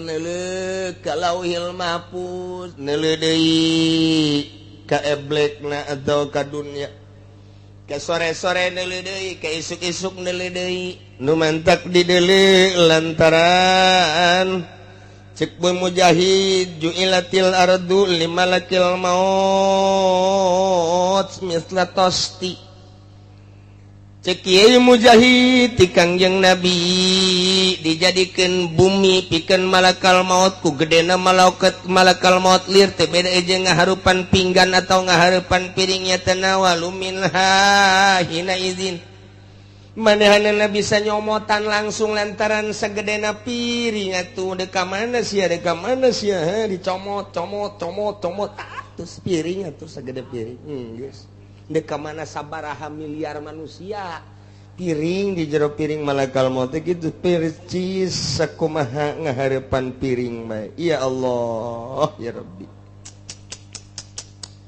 A: neuleuh ka Lauhil Mahfuz, neuleuh deui ka eblekna atau ka dunia. Ka sore-sore neuleuh deui, ka isuk-isuk neuleuh deui. Nu mantak dideuleu lantaran cek Boy Mujahid ju'ilatil ardu limalakil maut misla tosti. Cek Kiai Mujahid ti Kangjeng Nabi dijadikeun bumi pikeun malakal maut ku gedena malaikat malakal maut lir teh beda jeung ngaharupan pinggan atau ngaharupan piringnya tanawalu minha hina izin. Manehanana bisa nyomotan langsung lantaran segedena piring atuh deka mana sia dicomot comot comot comot atuh piring atuh segede piring geus. Deka mana sabaraha miliar manusia piring di jero piring malakal maut gitu percis sakumaha ngaharepan piring bae. Ya Allah ya Rabbi.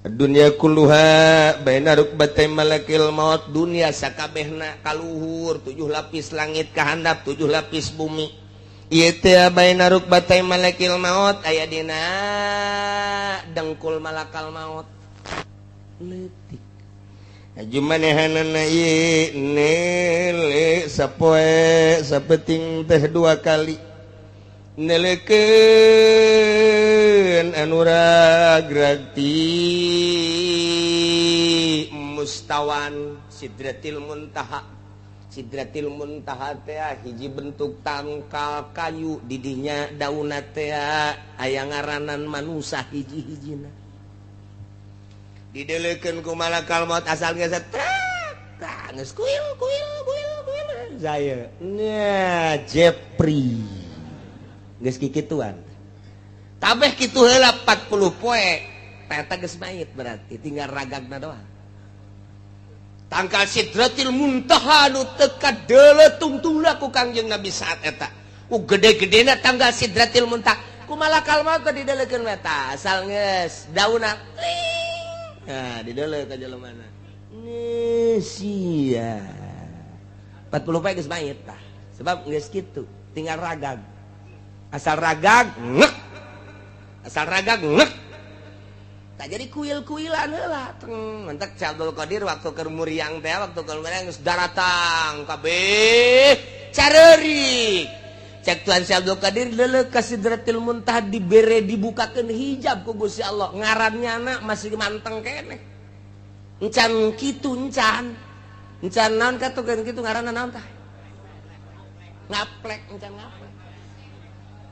A: Dunia kulluha baina rukbatay malakil maut. Dunia sakabehna kaluhur 7 lapis langit kahandap 7 lapis bumi. Ieu teh baina rukbatay malakil maut aya dina dengkul malakal maut leutik. Jumanehanana ieu neule sapoe sapeting teh 2 kali neleukeun anu ragrag ti mustawan sidratil muntaha. Sidratil muntaha teh hiji bentuk tangkal kayu didinya daunna teh aya ngaranan manusa hiji-hijina. Dideleukeun ku malakal maut asal geus trak geus kuil kuil kuil kuil saya nya Jepri geus kikituan kabeh kitu heula 40 poe eta geus mayit berarti tinggal ragagna doang. Tangkal sidratil muntaha nu teu kadeuleu tungtungna ku Kangjeng Nabi saat eta. Ku gede-gedena tanggal sidratil muntaha ku malakal maut dideleukeun eta asal geus daunna. Nah, dideuleu ka jelema mana. Sia. 40 poe geus mayit tah. Sebab geus kitu, tinggal ragag. Asal ragag ngek. Asal ragag ngek. Tak jadi kuil-kuilan heula. Teng, mentak Syekh Abdul Qadir waktu keur muriang teh, waktu keur muriang geus daratang kabeh careurik. Cek Tuhan Syekh Abdul Qadir leuleuh ka Sidratil Muntaha dibere dibukakeun hijab ku Gusti Allah. Ngarannya anak masih manteng keneh. Encan kitu encan. Encan naon katukeun kitu ngaranna naon tah? Ngaplek encan ngaplek.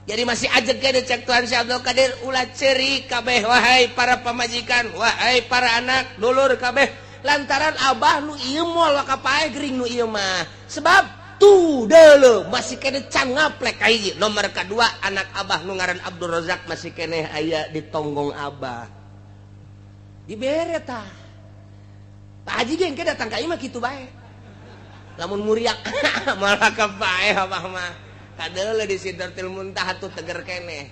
A: Jadi masih ajeg keneh cek Tuhan Syekh Abdul Qadir ulah ceurik kabeh wahai para pamajikan, wahai para anak, dulur kabeh lantaran abah nu ieu moal kapae gering nu ieu mah. Sebab tuh dulu masih kene can ngaplek kahiji. Nomor kedua anak abah nu ngaran Abdul Razak masih kene aya di tonggong abah dibere tah. Pak Haji ge engke datang ka imah kitu bae lamun muriak malah kapae abah mah kadeuleu di Sidratil Muntaha tuh teger kene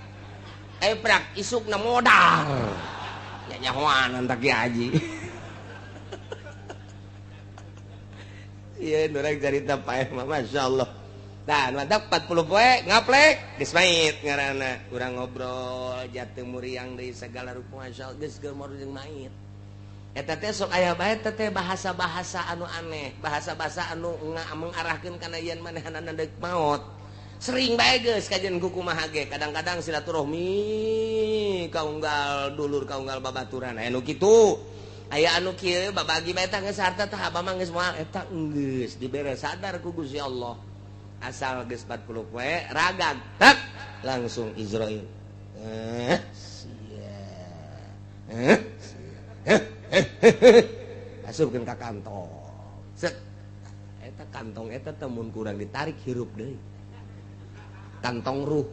A: prak isukna modal nya nyahoan antak Ki Haji. Iya, nurang cerita paeh mah, Masya Allah. Tah, mantap 40 poe ngaplek geus mait ngaranna. Urang ngobrol jatuh muriang deui segala rupa, masyaallah, geus gemor jeung mait. Eta teh sok aya bae teh bahasa-bahasa anu aneh, bahasa-bahasa anu mengarahkeun kana yen manehanana deuk maot. Sering bae geus kajian ku kumaha ge, kadang-kadang silaturahmi kaunggal dulur, kaunggal babaturan, aya nu kitu. Aya anu kieu babagi bae tah, geus harta tah abah mah geus moal eta, geus dibere sadar ku Gusti Allah. Asal geus 40 poe ragag tak langsung Izrail, eh sia, eh sia, asupkeun ka kantong, set. Eta kantong eta temun kurang ditarik hirup deui kantong ruh.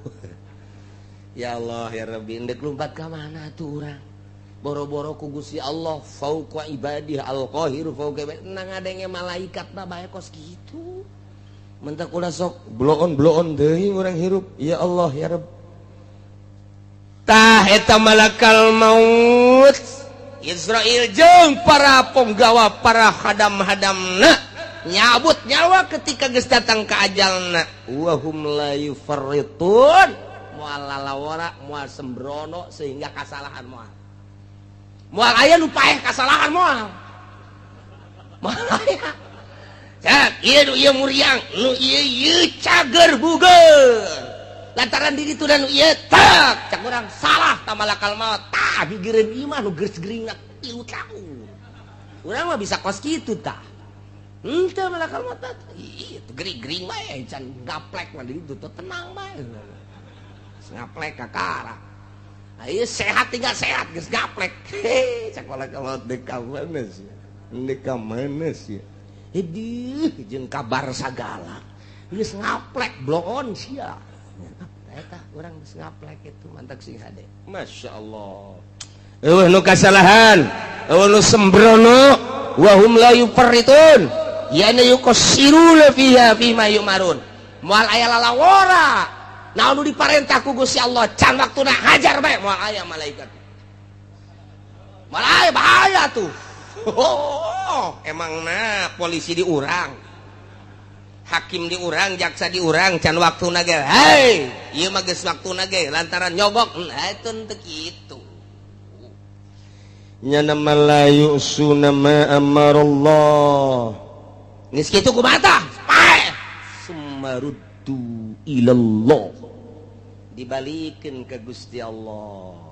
A: Ya Allah ya Rabbi, ndek lumpat ka mana tuh urang? Boro-boro ku Gusti Allah fauqa ibadih, al-qahiru fauqa ibadih, nang ngadenge malaikat mah bae kos kitu. Mentak ulah sok bloon bloon deui urang hirup. Ya Allah ya Rabb. Tah, eta malakal maut Izrail jeung para penggawa, para hadam-hadamna nyabut nyawa ketika geus datang ke ajalna, wa hum la yufarritun, moal lalawara, moal sembrono sehingga kasalahan. Moal, moal aya nu paeh kasalahan, moal, moal aya. Cak, ieu nu ieu muriang, nu ieu ieu cager buger. Lantaran diri itu dan ieu tak, cak urang salah ta malakal maut. Tah, gigireun ieu mah nu geus geuringna 3 tahun. Urang mah bisa kos kitu tah. Henteu malakal maut tah. Ieu gering-gering bae can gaplek mah di ditu tenang bae. Ngaplek kakara. Ayo sehat tinggal sehat geus gaplek. Heh, cak malakal maut, deuk ka mana sih? Deuk ka mana sih? Hidih jeung kabar sagala. Geus ngaplek bloon sia. Eta urang geus ngaplek itu mantak sing hade. Masya Allah. Eueuh nu kasalahan, eueuh nu sembrono, wa hum la yufarritun. Yani yuqassiruna fiha fima yumarun. Moal aya lalawora. Naon nu diparentah ku Gusti Allah can waktuna hajar bae, moal aya malaikat. Moal aya, bahaya tuh. Oh, emang nah polisi diurang, hakim diurang, jaksa diurang, can waktuna ge. Hei, ieu mah geus waktuna ge lantaran nyogok. Nah, itu teu kitu. Nyana la yu'suna ma amarallah. Geus kitu kumaha tah? Paeh. Summaruddu ilallah. Dibalikeun ka Gusti Allah.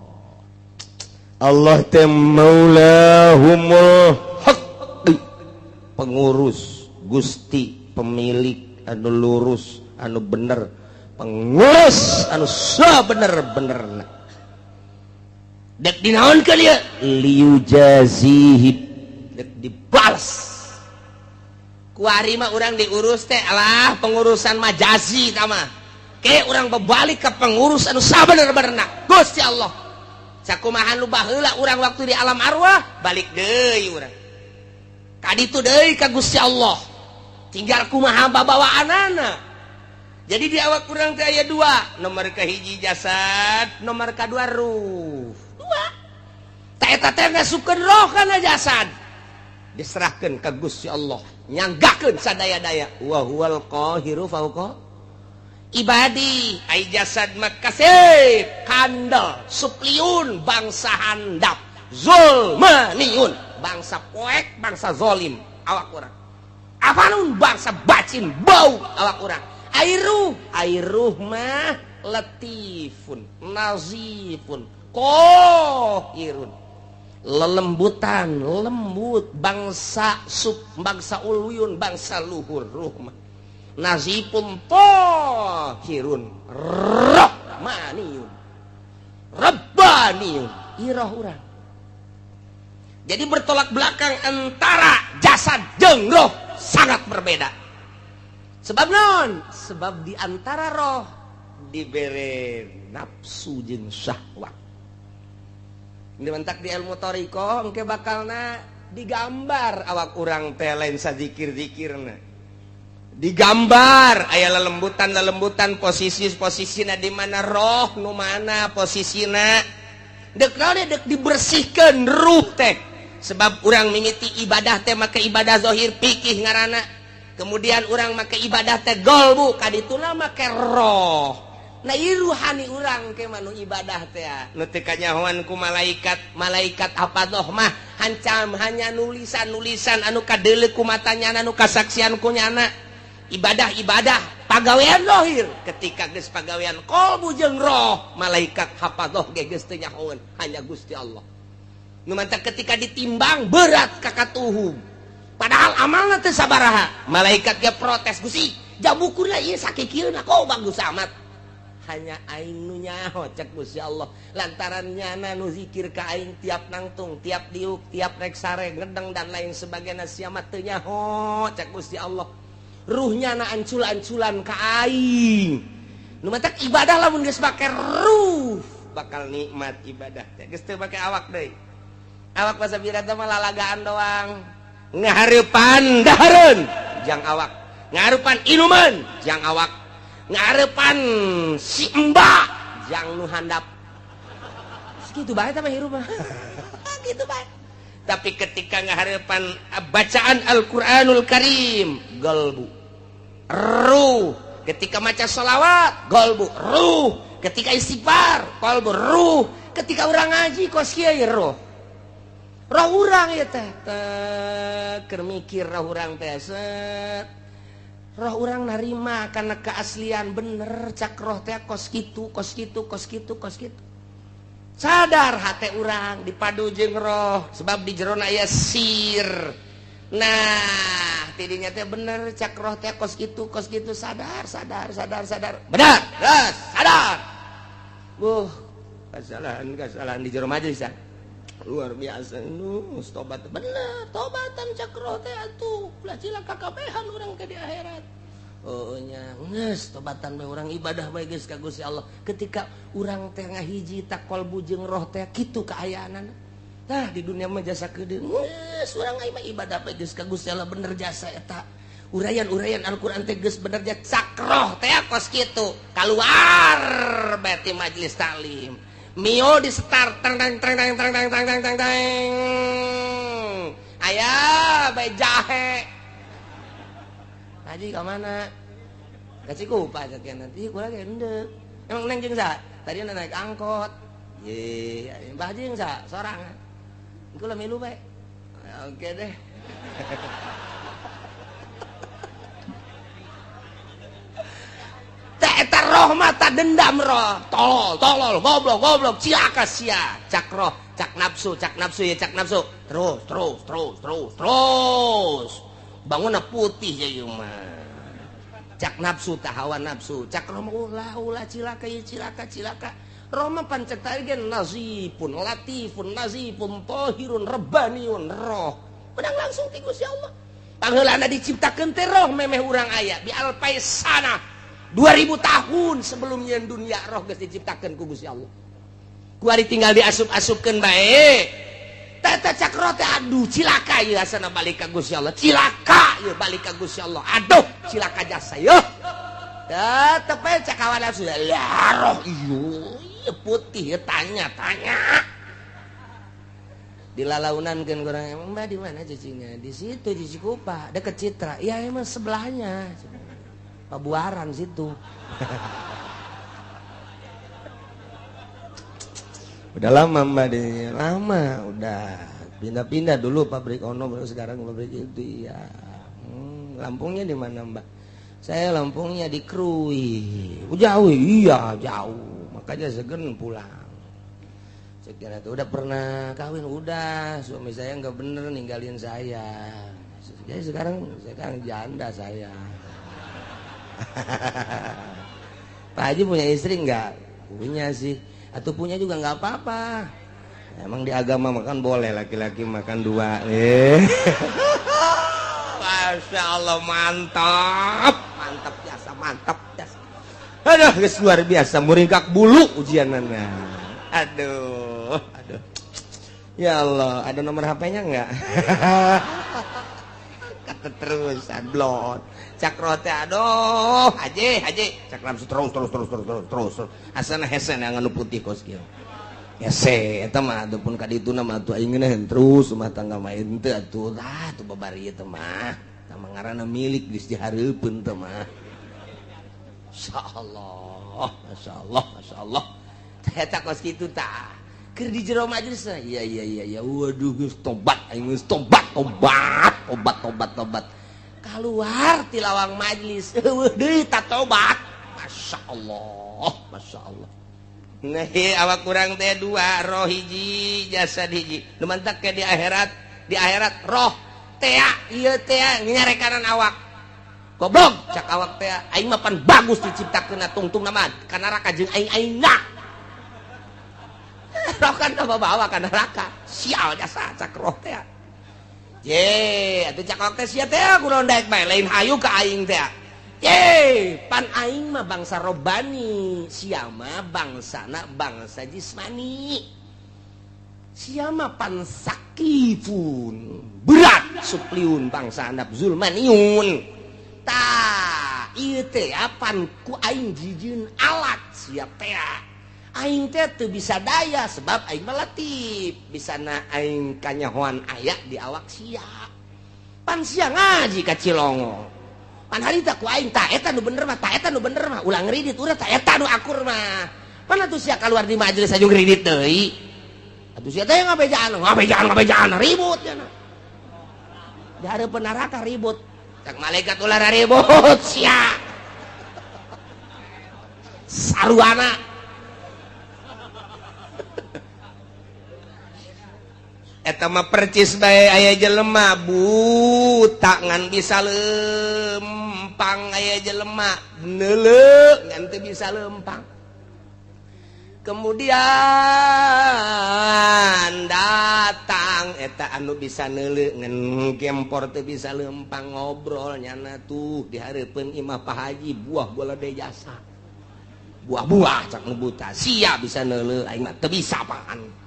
A: Allah teh maulahumul haq, pengurus Gusti, pemilik anu lurus, anu bener, pengurus anu sabener-benerna. Dek dinaonkeun ieu? Liyujazihi, dek dibales. Kuari mah urang diurus teh alah, pengurusan majazi tah mah. Ke urang berbalik ke pengurus anu sabener-benerna, Gusti Allah. Sakumaha nu baheula urang waktu di alam arwah, balik deui urang kaditu deui ka Gusti Allah, tinggal kumaha babawaanana. Jadi di awak urang teh aya dua, nomor kahiji jasad, nomor kadua ruh, dua. Tah, eta teh ngasupkeun roh kana jasad, diserahkeun ka Gusti Allah, nyanggakeun sadaya-daya, wa huwal qahiru fauqa ibadi. Ai jasad mah kasep kandel supliun, bangsa handap, zulmaniun, bangsa poek, bangsa zolim awak urang, afanun, bangsa bacin bau awak urang. Ai ruh, ai ruh mah latifun nazifun kohirun, lelembutan, lembut, bangsa sub, bangsa uluyun, bangsa luhur. Ruh mah nazifun tohirun rahmaniyun rabbaniyun, iroh urang. Jadi bertolak belakang antara jasad jeung roh sangat berbeda. Sebab non, sebab di antara roh dibere nafsu jeung syahwat. Ini mentak di ilmu toriko engke bakalna digambar awak urang teh, lain sazikir-zikirna digambar, aya lelembutan lelembutan, posisi posisina di mana, roh nu mana posisina. Dek naon? Dek dibersihkan ruh teh. Sebab urang mimiti ibadah teh make ibadah zahir, pikih ngaranna. Kemudian urang make ibadah teh golbu kadituna make roh. Nah ieu ruhani urang ke manu ibadah teh nu teu kanyahoan ku malaikat. Malaikat hafadoh mah hancam hanya nulisan-nulisan anu kadeuleu ku matanya anu kasaksian ku nyana. Ibadah-ibadah pagawean lohir ketika geus pagawean qalbu jeung roh malaikat hafadoh ge geus teu nyahoeun hanya Gusti Allah. Nu mantak ketika ditimbang berat ka katuhum. Padahal amalna teu sabaraha. Malaikat ge protes, Gusti, jabukurna ieu sakikieuna kok bagus amat. Hanya aing nu nyaho cek Gusti Allah. Lantaran nyana nu zikir ka aing tiap nangtung, tiap diuk, tiap rek sare, ngedeng dan lain sebagainya sia mah teu nyaho cek Gusti Allah. Ruhnya na ancul-anculan ka aing. Nu matak ibadah lamun geus make ruh bakal nikmat ibadah teh. Geus teu make awak deui. Awak bahasa birata mah lalagaan doang. Ngahareupan dahareun jang awak, ngahareupan inuman jang awak, ngahareupan si emba jang nu handap. Segitu bae tah mah hirup mah. Gitu bae. Tapi ketika ngahareupan bacaan Al-Qur'anul Karim, galbu ruh. Ketika maca sholawat, galbu ruh. Ketika istighfar, qalbu ruh. Ketika urang ngaji kos kieu roh. Roh urang ya teh keur mikir roh urang teh set. Roh urang narima karena keaslian bener cak roh teh kos kitu kos kitu kos kitu kos kitu. Sadar hate urang dipadu jeung roh sebab di jerona aya sir. Nah, tidinya teh bener cak roh teh kos kitu sadar sadar sadar sadar. Benar, sadar. Buh, kesalahan di jero majelis ya. Luar biasa nu tobat bener tobatan cak roh teh atuh ulah cilaka kabehan urang ke di akhirat. Oh nya geus tobatan bae urang ibadah bae geus ka Gusti Allah. Ketika urang teh ngahiji tak qalbu jeung roh teh kitu kaayaanana. Tah di dunia mah jasa kedeung geus urang mah ibadah bae geus ka Gusti Allah bener jasa eta. Uraian-uraian Al-Qur'an teh geus bener jasa cak roh teh kos kitu. Kaluar bae ti majelis taklim. Mio di start tang tang tang tang tang tang tang tang tang. Aya bae jahe. Haji ka mana? Ka Cikupa cek nanti kula ge endek. Emang neng jeung saha? Tadi naik angkot. Ye, Mbah jeung saha? Sorangan. Kula milu bae. Oke deh. Eta roh mata dendam roh tolol tolol goblok goblok cilaka sia cak roh cak nafsu ya cak nafsu terus terus terus terus terus bangunna putih ya ieu mah cak nafsu tah hawa nafsu cak roh mah ulah ulah cilaka ya cilaka cilaka roh mah pancek tadi ge nazifun latifun nazifun tahirun rabbaniun roh urang langsung ti Gusti Allah pangheulana diciptakeun teh roh memeh urang aya bi alfaisana 2000 tahun sebelumnya dunia roh geus diciptakeun ku Gusti Allah. Kuari tinggal diasup-asupkeun bae. Tata cak roh teh aduh cilaka ieu asana balik ka Gusti Allah. Cilaka ieu balik ka Gusti Allah. Aduh cilaka jasa ieu. Tetep bae cak hawa nafsu. Lah roh ieu putih ieu tanya-tanya. Dilalaunankeun kurang emang Mbak di mana cicingnya? Di situ di Cikupa, deket Citra. Ya emang sebelahnya. Pabuaran situ. Udah lama Mbak di lama udah pindah-pindah dulu pabrik ono baru sekarang pabrik itu ya. Lampungnya di mana Mbak? Saya Lampungnya di Krui. Oh, jauh iya jauh. Makanya segen pulang. Sekian itu udah pernah kawin udah suami saya nggak bener ninggalin saya. Jadi sekarang janda saya. Pak Haji punya istri enggak? Punya sih. Atau punya juga enggak apa-apa. Emang di agama makan boleh laki-laki makan dua. Masya Allah mantap. Mantap biasa, mantap biasa. Aduh, geus luar biasa muringkak bulu ujianana. Aduh, aduh. Ya Allah, ada nomor HP-nya enggak? Keterusan blon. Cak roh teh aduh, haji, haji. Cak nafsu terus terus terus terus terus terus. Asana hese yang anu putih kos kieu. Hese eta mah atuh pun ka dituna mah atuh aing ngeunaheun terus rumah tangga mah henteu atuh lah atuh babari ieu teh mah. Tah ngaranna milik geus dihareupeun teh mah. Masyaallah, masyaallah, masyaallah. Eta kos kitu tah. Keur di jero majelis iya iya iya iya waduh geus tobat aing geus tobat tobat tobat tobat tobat. Keluar ti lawang majelis eueuh deui ta tobat. Masyaallah, masyaallah. Nah, awak kurang teh dua, roh hiji, jasad hiji. Nu mantak ke di akhirat roh tea, ieu tea nyarekanan awak. Goblok cak awak tea, aing mah pan bagus diciptakeun tungtung mah ka neraka jeung aing aingna. Roh kan bawa ka neraka. Sial jasa cak roh tea. Ye, atuh cak awak teh sia teh kunaon daek bae lain hayu ka aing teh. Ye, pan aing mah bangsa robani, sia mah bangsana bangsa jismani. Sia mah pan sakifun, berat supliun bangsa handap zulmaniun. Tah, ieu teh pan ku aing jijieun alat sia teh. Aing teh teu bisa daya sebab aing mah latif, bisana aing kanyahoan aya di awak sia. Pan sia ngaji ka Cilongo. Pan harita ku aing ta eta nu bener mah, ta eta nu bener mah, ulah ngridit urang ta eta nu akur mah. Pan atuh sia kaluar di majelis aju ngridit deui. Atuh sia teh ngabejaan, ngabejaan, ngabejaan ribut cenah. Di hareupeun neraka ribut. Cak malaikat ulah ribut sia. Saruana. Eta mah percis bae aya jelema buta ngan bisa lempang, aya jelema neuleu ngan teu bisa lempang. Kemudian datang eta anu bisa neuleu ngan gempor teu bisa lempang, ngobrol nyana tuh di hareupeun imah Pak Haji buah bola de jasa. Buah-buah cak nu buta sia bisa neuleu aing mah teu bisa apaan.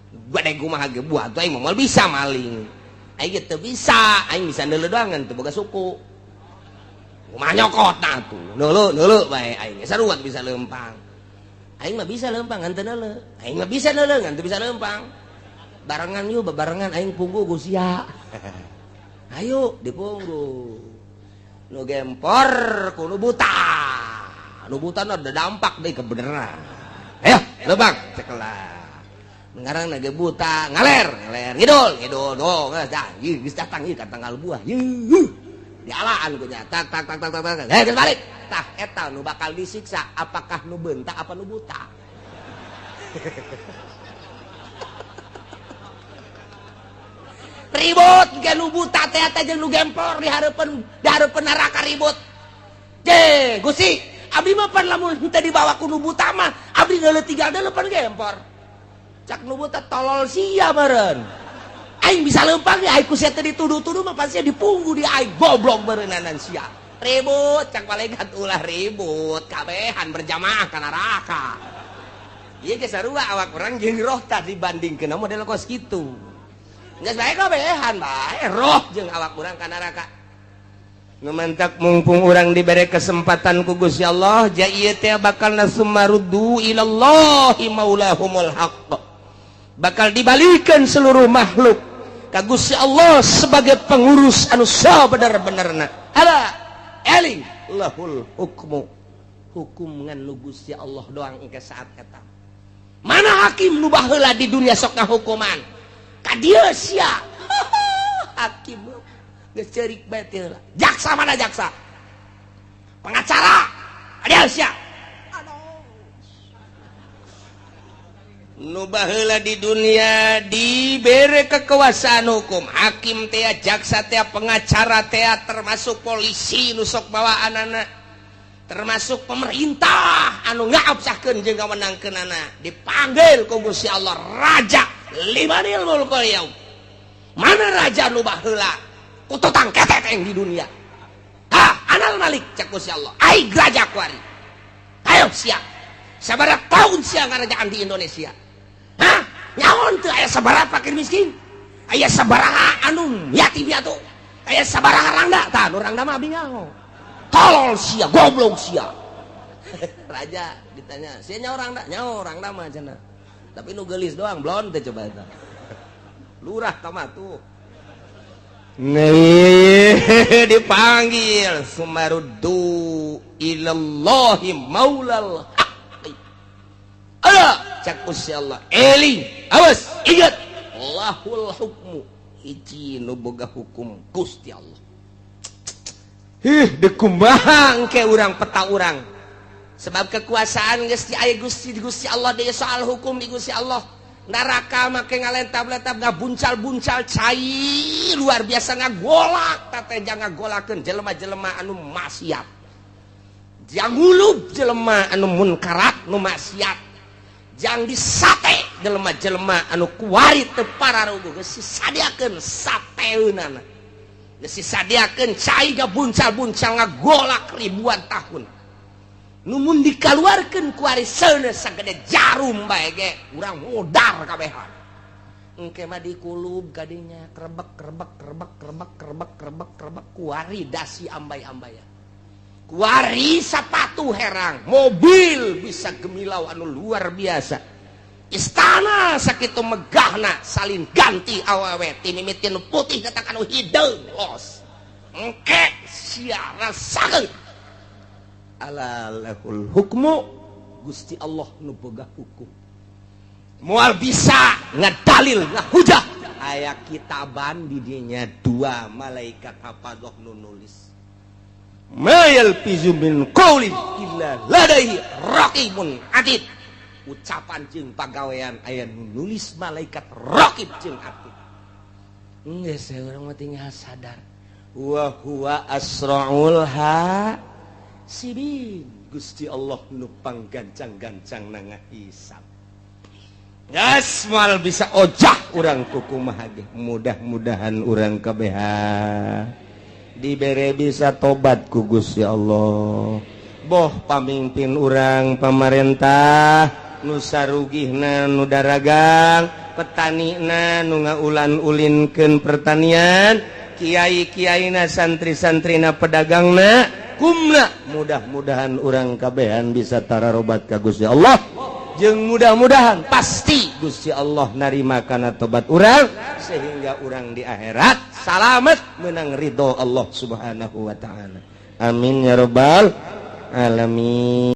A: Gede kumaha ge buah tuh aing mah moal bisa maling. Aing ge teu bisa, aing bisa neuleu doang ngan teu boga suku. Kumaha nyokot nah tuh, neuleu neuleu bae aing sarua bisa lempang. Aing mah bisa lempang ngan teu neuleu. Aing mah bisa neuleu ngan teu bisa lempang. Barengan yuk bebarengan aing punggu ku sia. Ayo dipunggu. Nu gempor ku nu buta. Nu buta nu ada dampak deui kebeneran. Ayo lempang cekelah. Ngarang nage buta ngaler ngaler ngidul ngidul do geus dah ieu geus datang ieu ka tanggal buah ieu dialaan ku nya tak tak tak tak tak heh geus balik tah eta nu bakal disiksa apakah nu beunta apa nu buta. Ribut ge nu buta teh eta jeung nu gempor di hareupeun neraka ribut. Je Gusti abdi mah pan lamun henteu dibawa ku nu buta mah abdi deuleu tinggal deuleu pan gempor. Cak nu buta tolol sia meureun. Aing bisa lempang ya aing ku sia teh dituduh-tuduh mah pasti dipunggu di aing goblok meureunnanan sia. Ribut cak malaikat ulah ribut kabehan berjamaah ka neraka. Ieu ge sarua awak urang jeung roh tah dibandingkeun model kos kitu. Geus bae kabehan bae roh jeung awak urang ka neraka. Nu mantak mumpung urang dibere kesempatan ku Gusti Allah, ja ieu teh bakal nasumaruddu ilallahi maulahumul haqq. Bakal dibalikan seluruh makhluk ka Gusti Allah sebagai pengurus anu sabener-benerna. Ala eling lahul hukmu. Hukum ngan nu Gusti Allah doang engke saat eta. Mana hakim nu baheula di dunia sok ngahukuman? Ka dieu sia. Hakim geus ceurik bae teh heula. Jaksa mana jaksa? Pengacara adieu sia. Nu baheula di dunia dibere kekuasaan hukum, hakim teh, jaksa teh, pengacara teh, termasuk polisi nu sok bawaanana, termasuk pemerintah anu ngaabsahkeun jeung ngamenangkeunana, dipanggil ku Gusti Allah raja limanil mulkul yaum. Mana raja nu baheula kututang keteteng di dunia? Ha, anal malik cak Gusti Allah. Aing raja kuari. Ayo siap. Sabaraha tahun sia ngarajaan di Indonesia? Hah? Nyaon teu aya sabaraha fakir miskin? Aya sabaraha anu yatim piatu? Aya sabaraha rangda? Tah nu rangda mah abdi nyaho. Tolol sia, goblok sia. Raja ditanya, sia nyaho rangda? Nyaho rangda mah cenah. Tapi nu geulis doang blon teh coba eta. Lurah tah mah tuh. Nih dipanggil sumaruddu ilallahi maulal haqqi. Ala cak Gusti Allah, eling, awas, ingat, lahul hukmu, hiji nu boga hukum Gusti Allah. Hih, dekumaha engke urang, peta urang, sebab kekuasaan geus aya Gusti di Gusti Allah deui, soal hukum di Gusti Allah. Neraka make ngalentab-lentab, ngabuncal-buncal cai luar biasa, ngagolak teh, ngagolakeun jelema-jelema anu maksiat, jang ngulub jelema anu munkarat, nu maksiat, jang disate jelema-jelema anu kuari teu pararuguh. Geus disadiakeun sateunana, geus disadiakeun cai ngabuncal-buncal, ngagolak ribuan tahun. Numun dikaluarkeun kuari seuneu sagede jarum bae ge urang modar kabehan. Engke mah dikulub kadinya, krebek krebek krebek krebek krebek krebek krebek, kuari dasi ambay-ambayan, kuari sapatu herang, mobil bisa gemilau anu luar biasa, istana sakitu megahna, salin ganti awewe ti mimitin putih datang anu hideung los. Engke sia rasakeun. Ala lahul hukmu, Gusti Allah nu boga hukum, moal bisa ngedalil ngahujah. Aya kitaban di dinya, dua malaikat hafadzah nu nulis. Ma yalfizu min qaulin illa ladaihi raqibun atid. Ucapan jeung pagawean aya nu nulis malaikat raqib jeung atid. Geus, urang mah tinggal sadar wa huwa asraul hasibin. Gusti Allah nu panggancang-gancang na ngahisab. Gas, moal bisa ojah urang kukumaha ge. Mudah-mudahan urang kabehan dibere bisa tobat ku Gusti Allah, boh pamimpin urang, pamarentah nu sarugihna, nu daragang, petanina nu ngaulan-ulinkeun pertanian, kiai-kiaina, santri-santrina, pedagangna, kumna. Mudah-mudahan urang kabehan bisa tararobat ka Gusti Allah, jeung mudah-mudahan pasti Gusti Allah narima kana tobat urang sehingga urang di akhirat salamet, menang ridho Allah Subhanahu wa taala. Amin ya robbal alamin.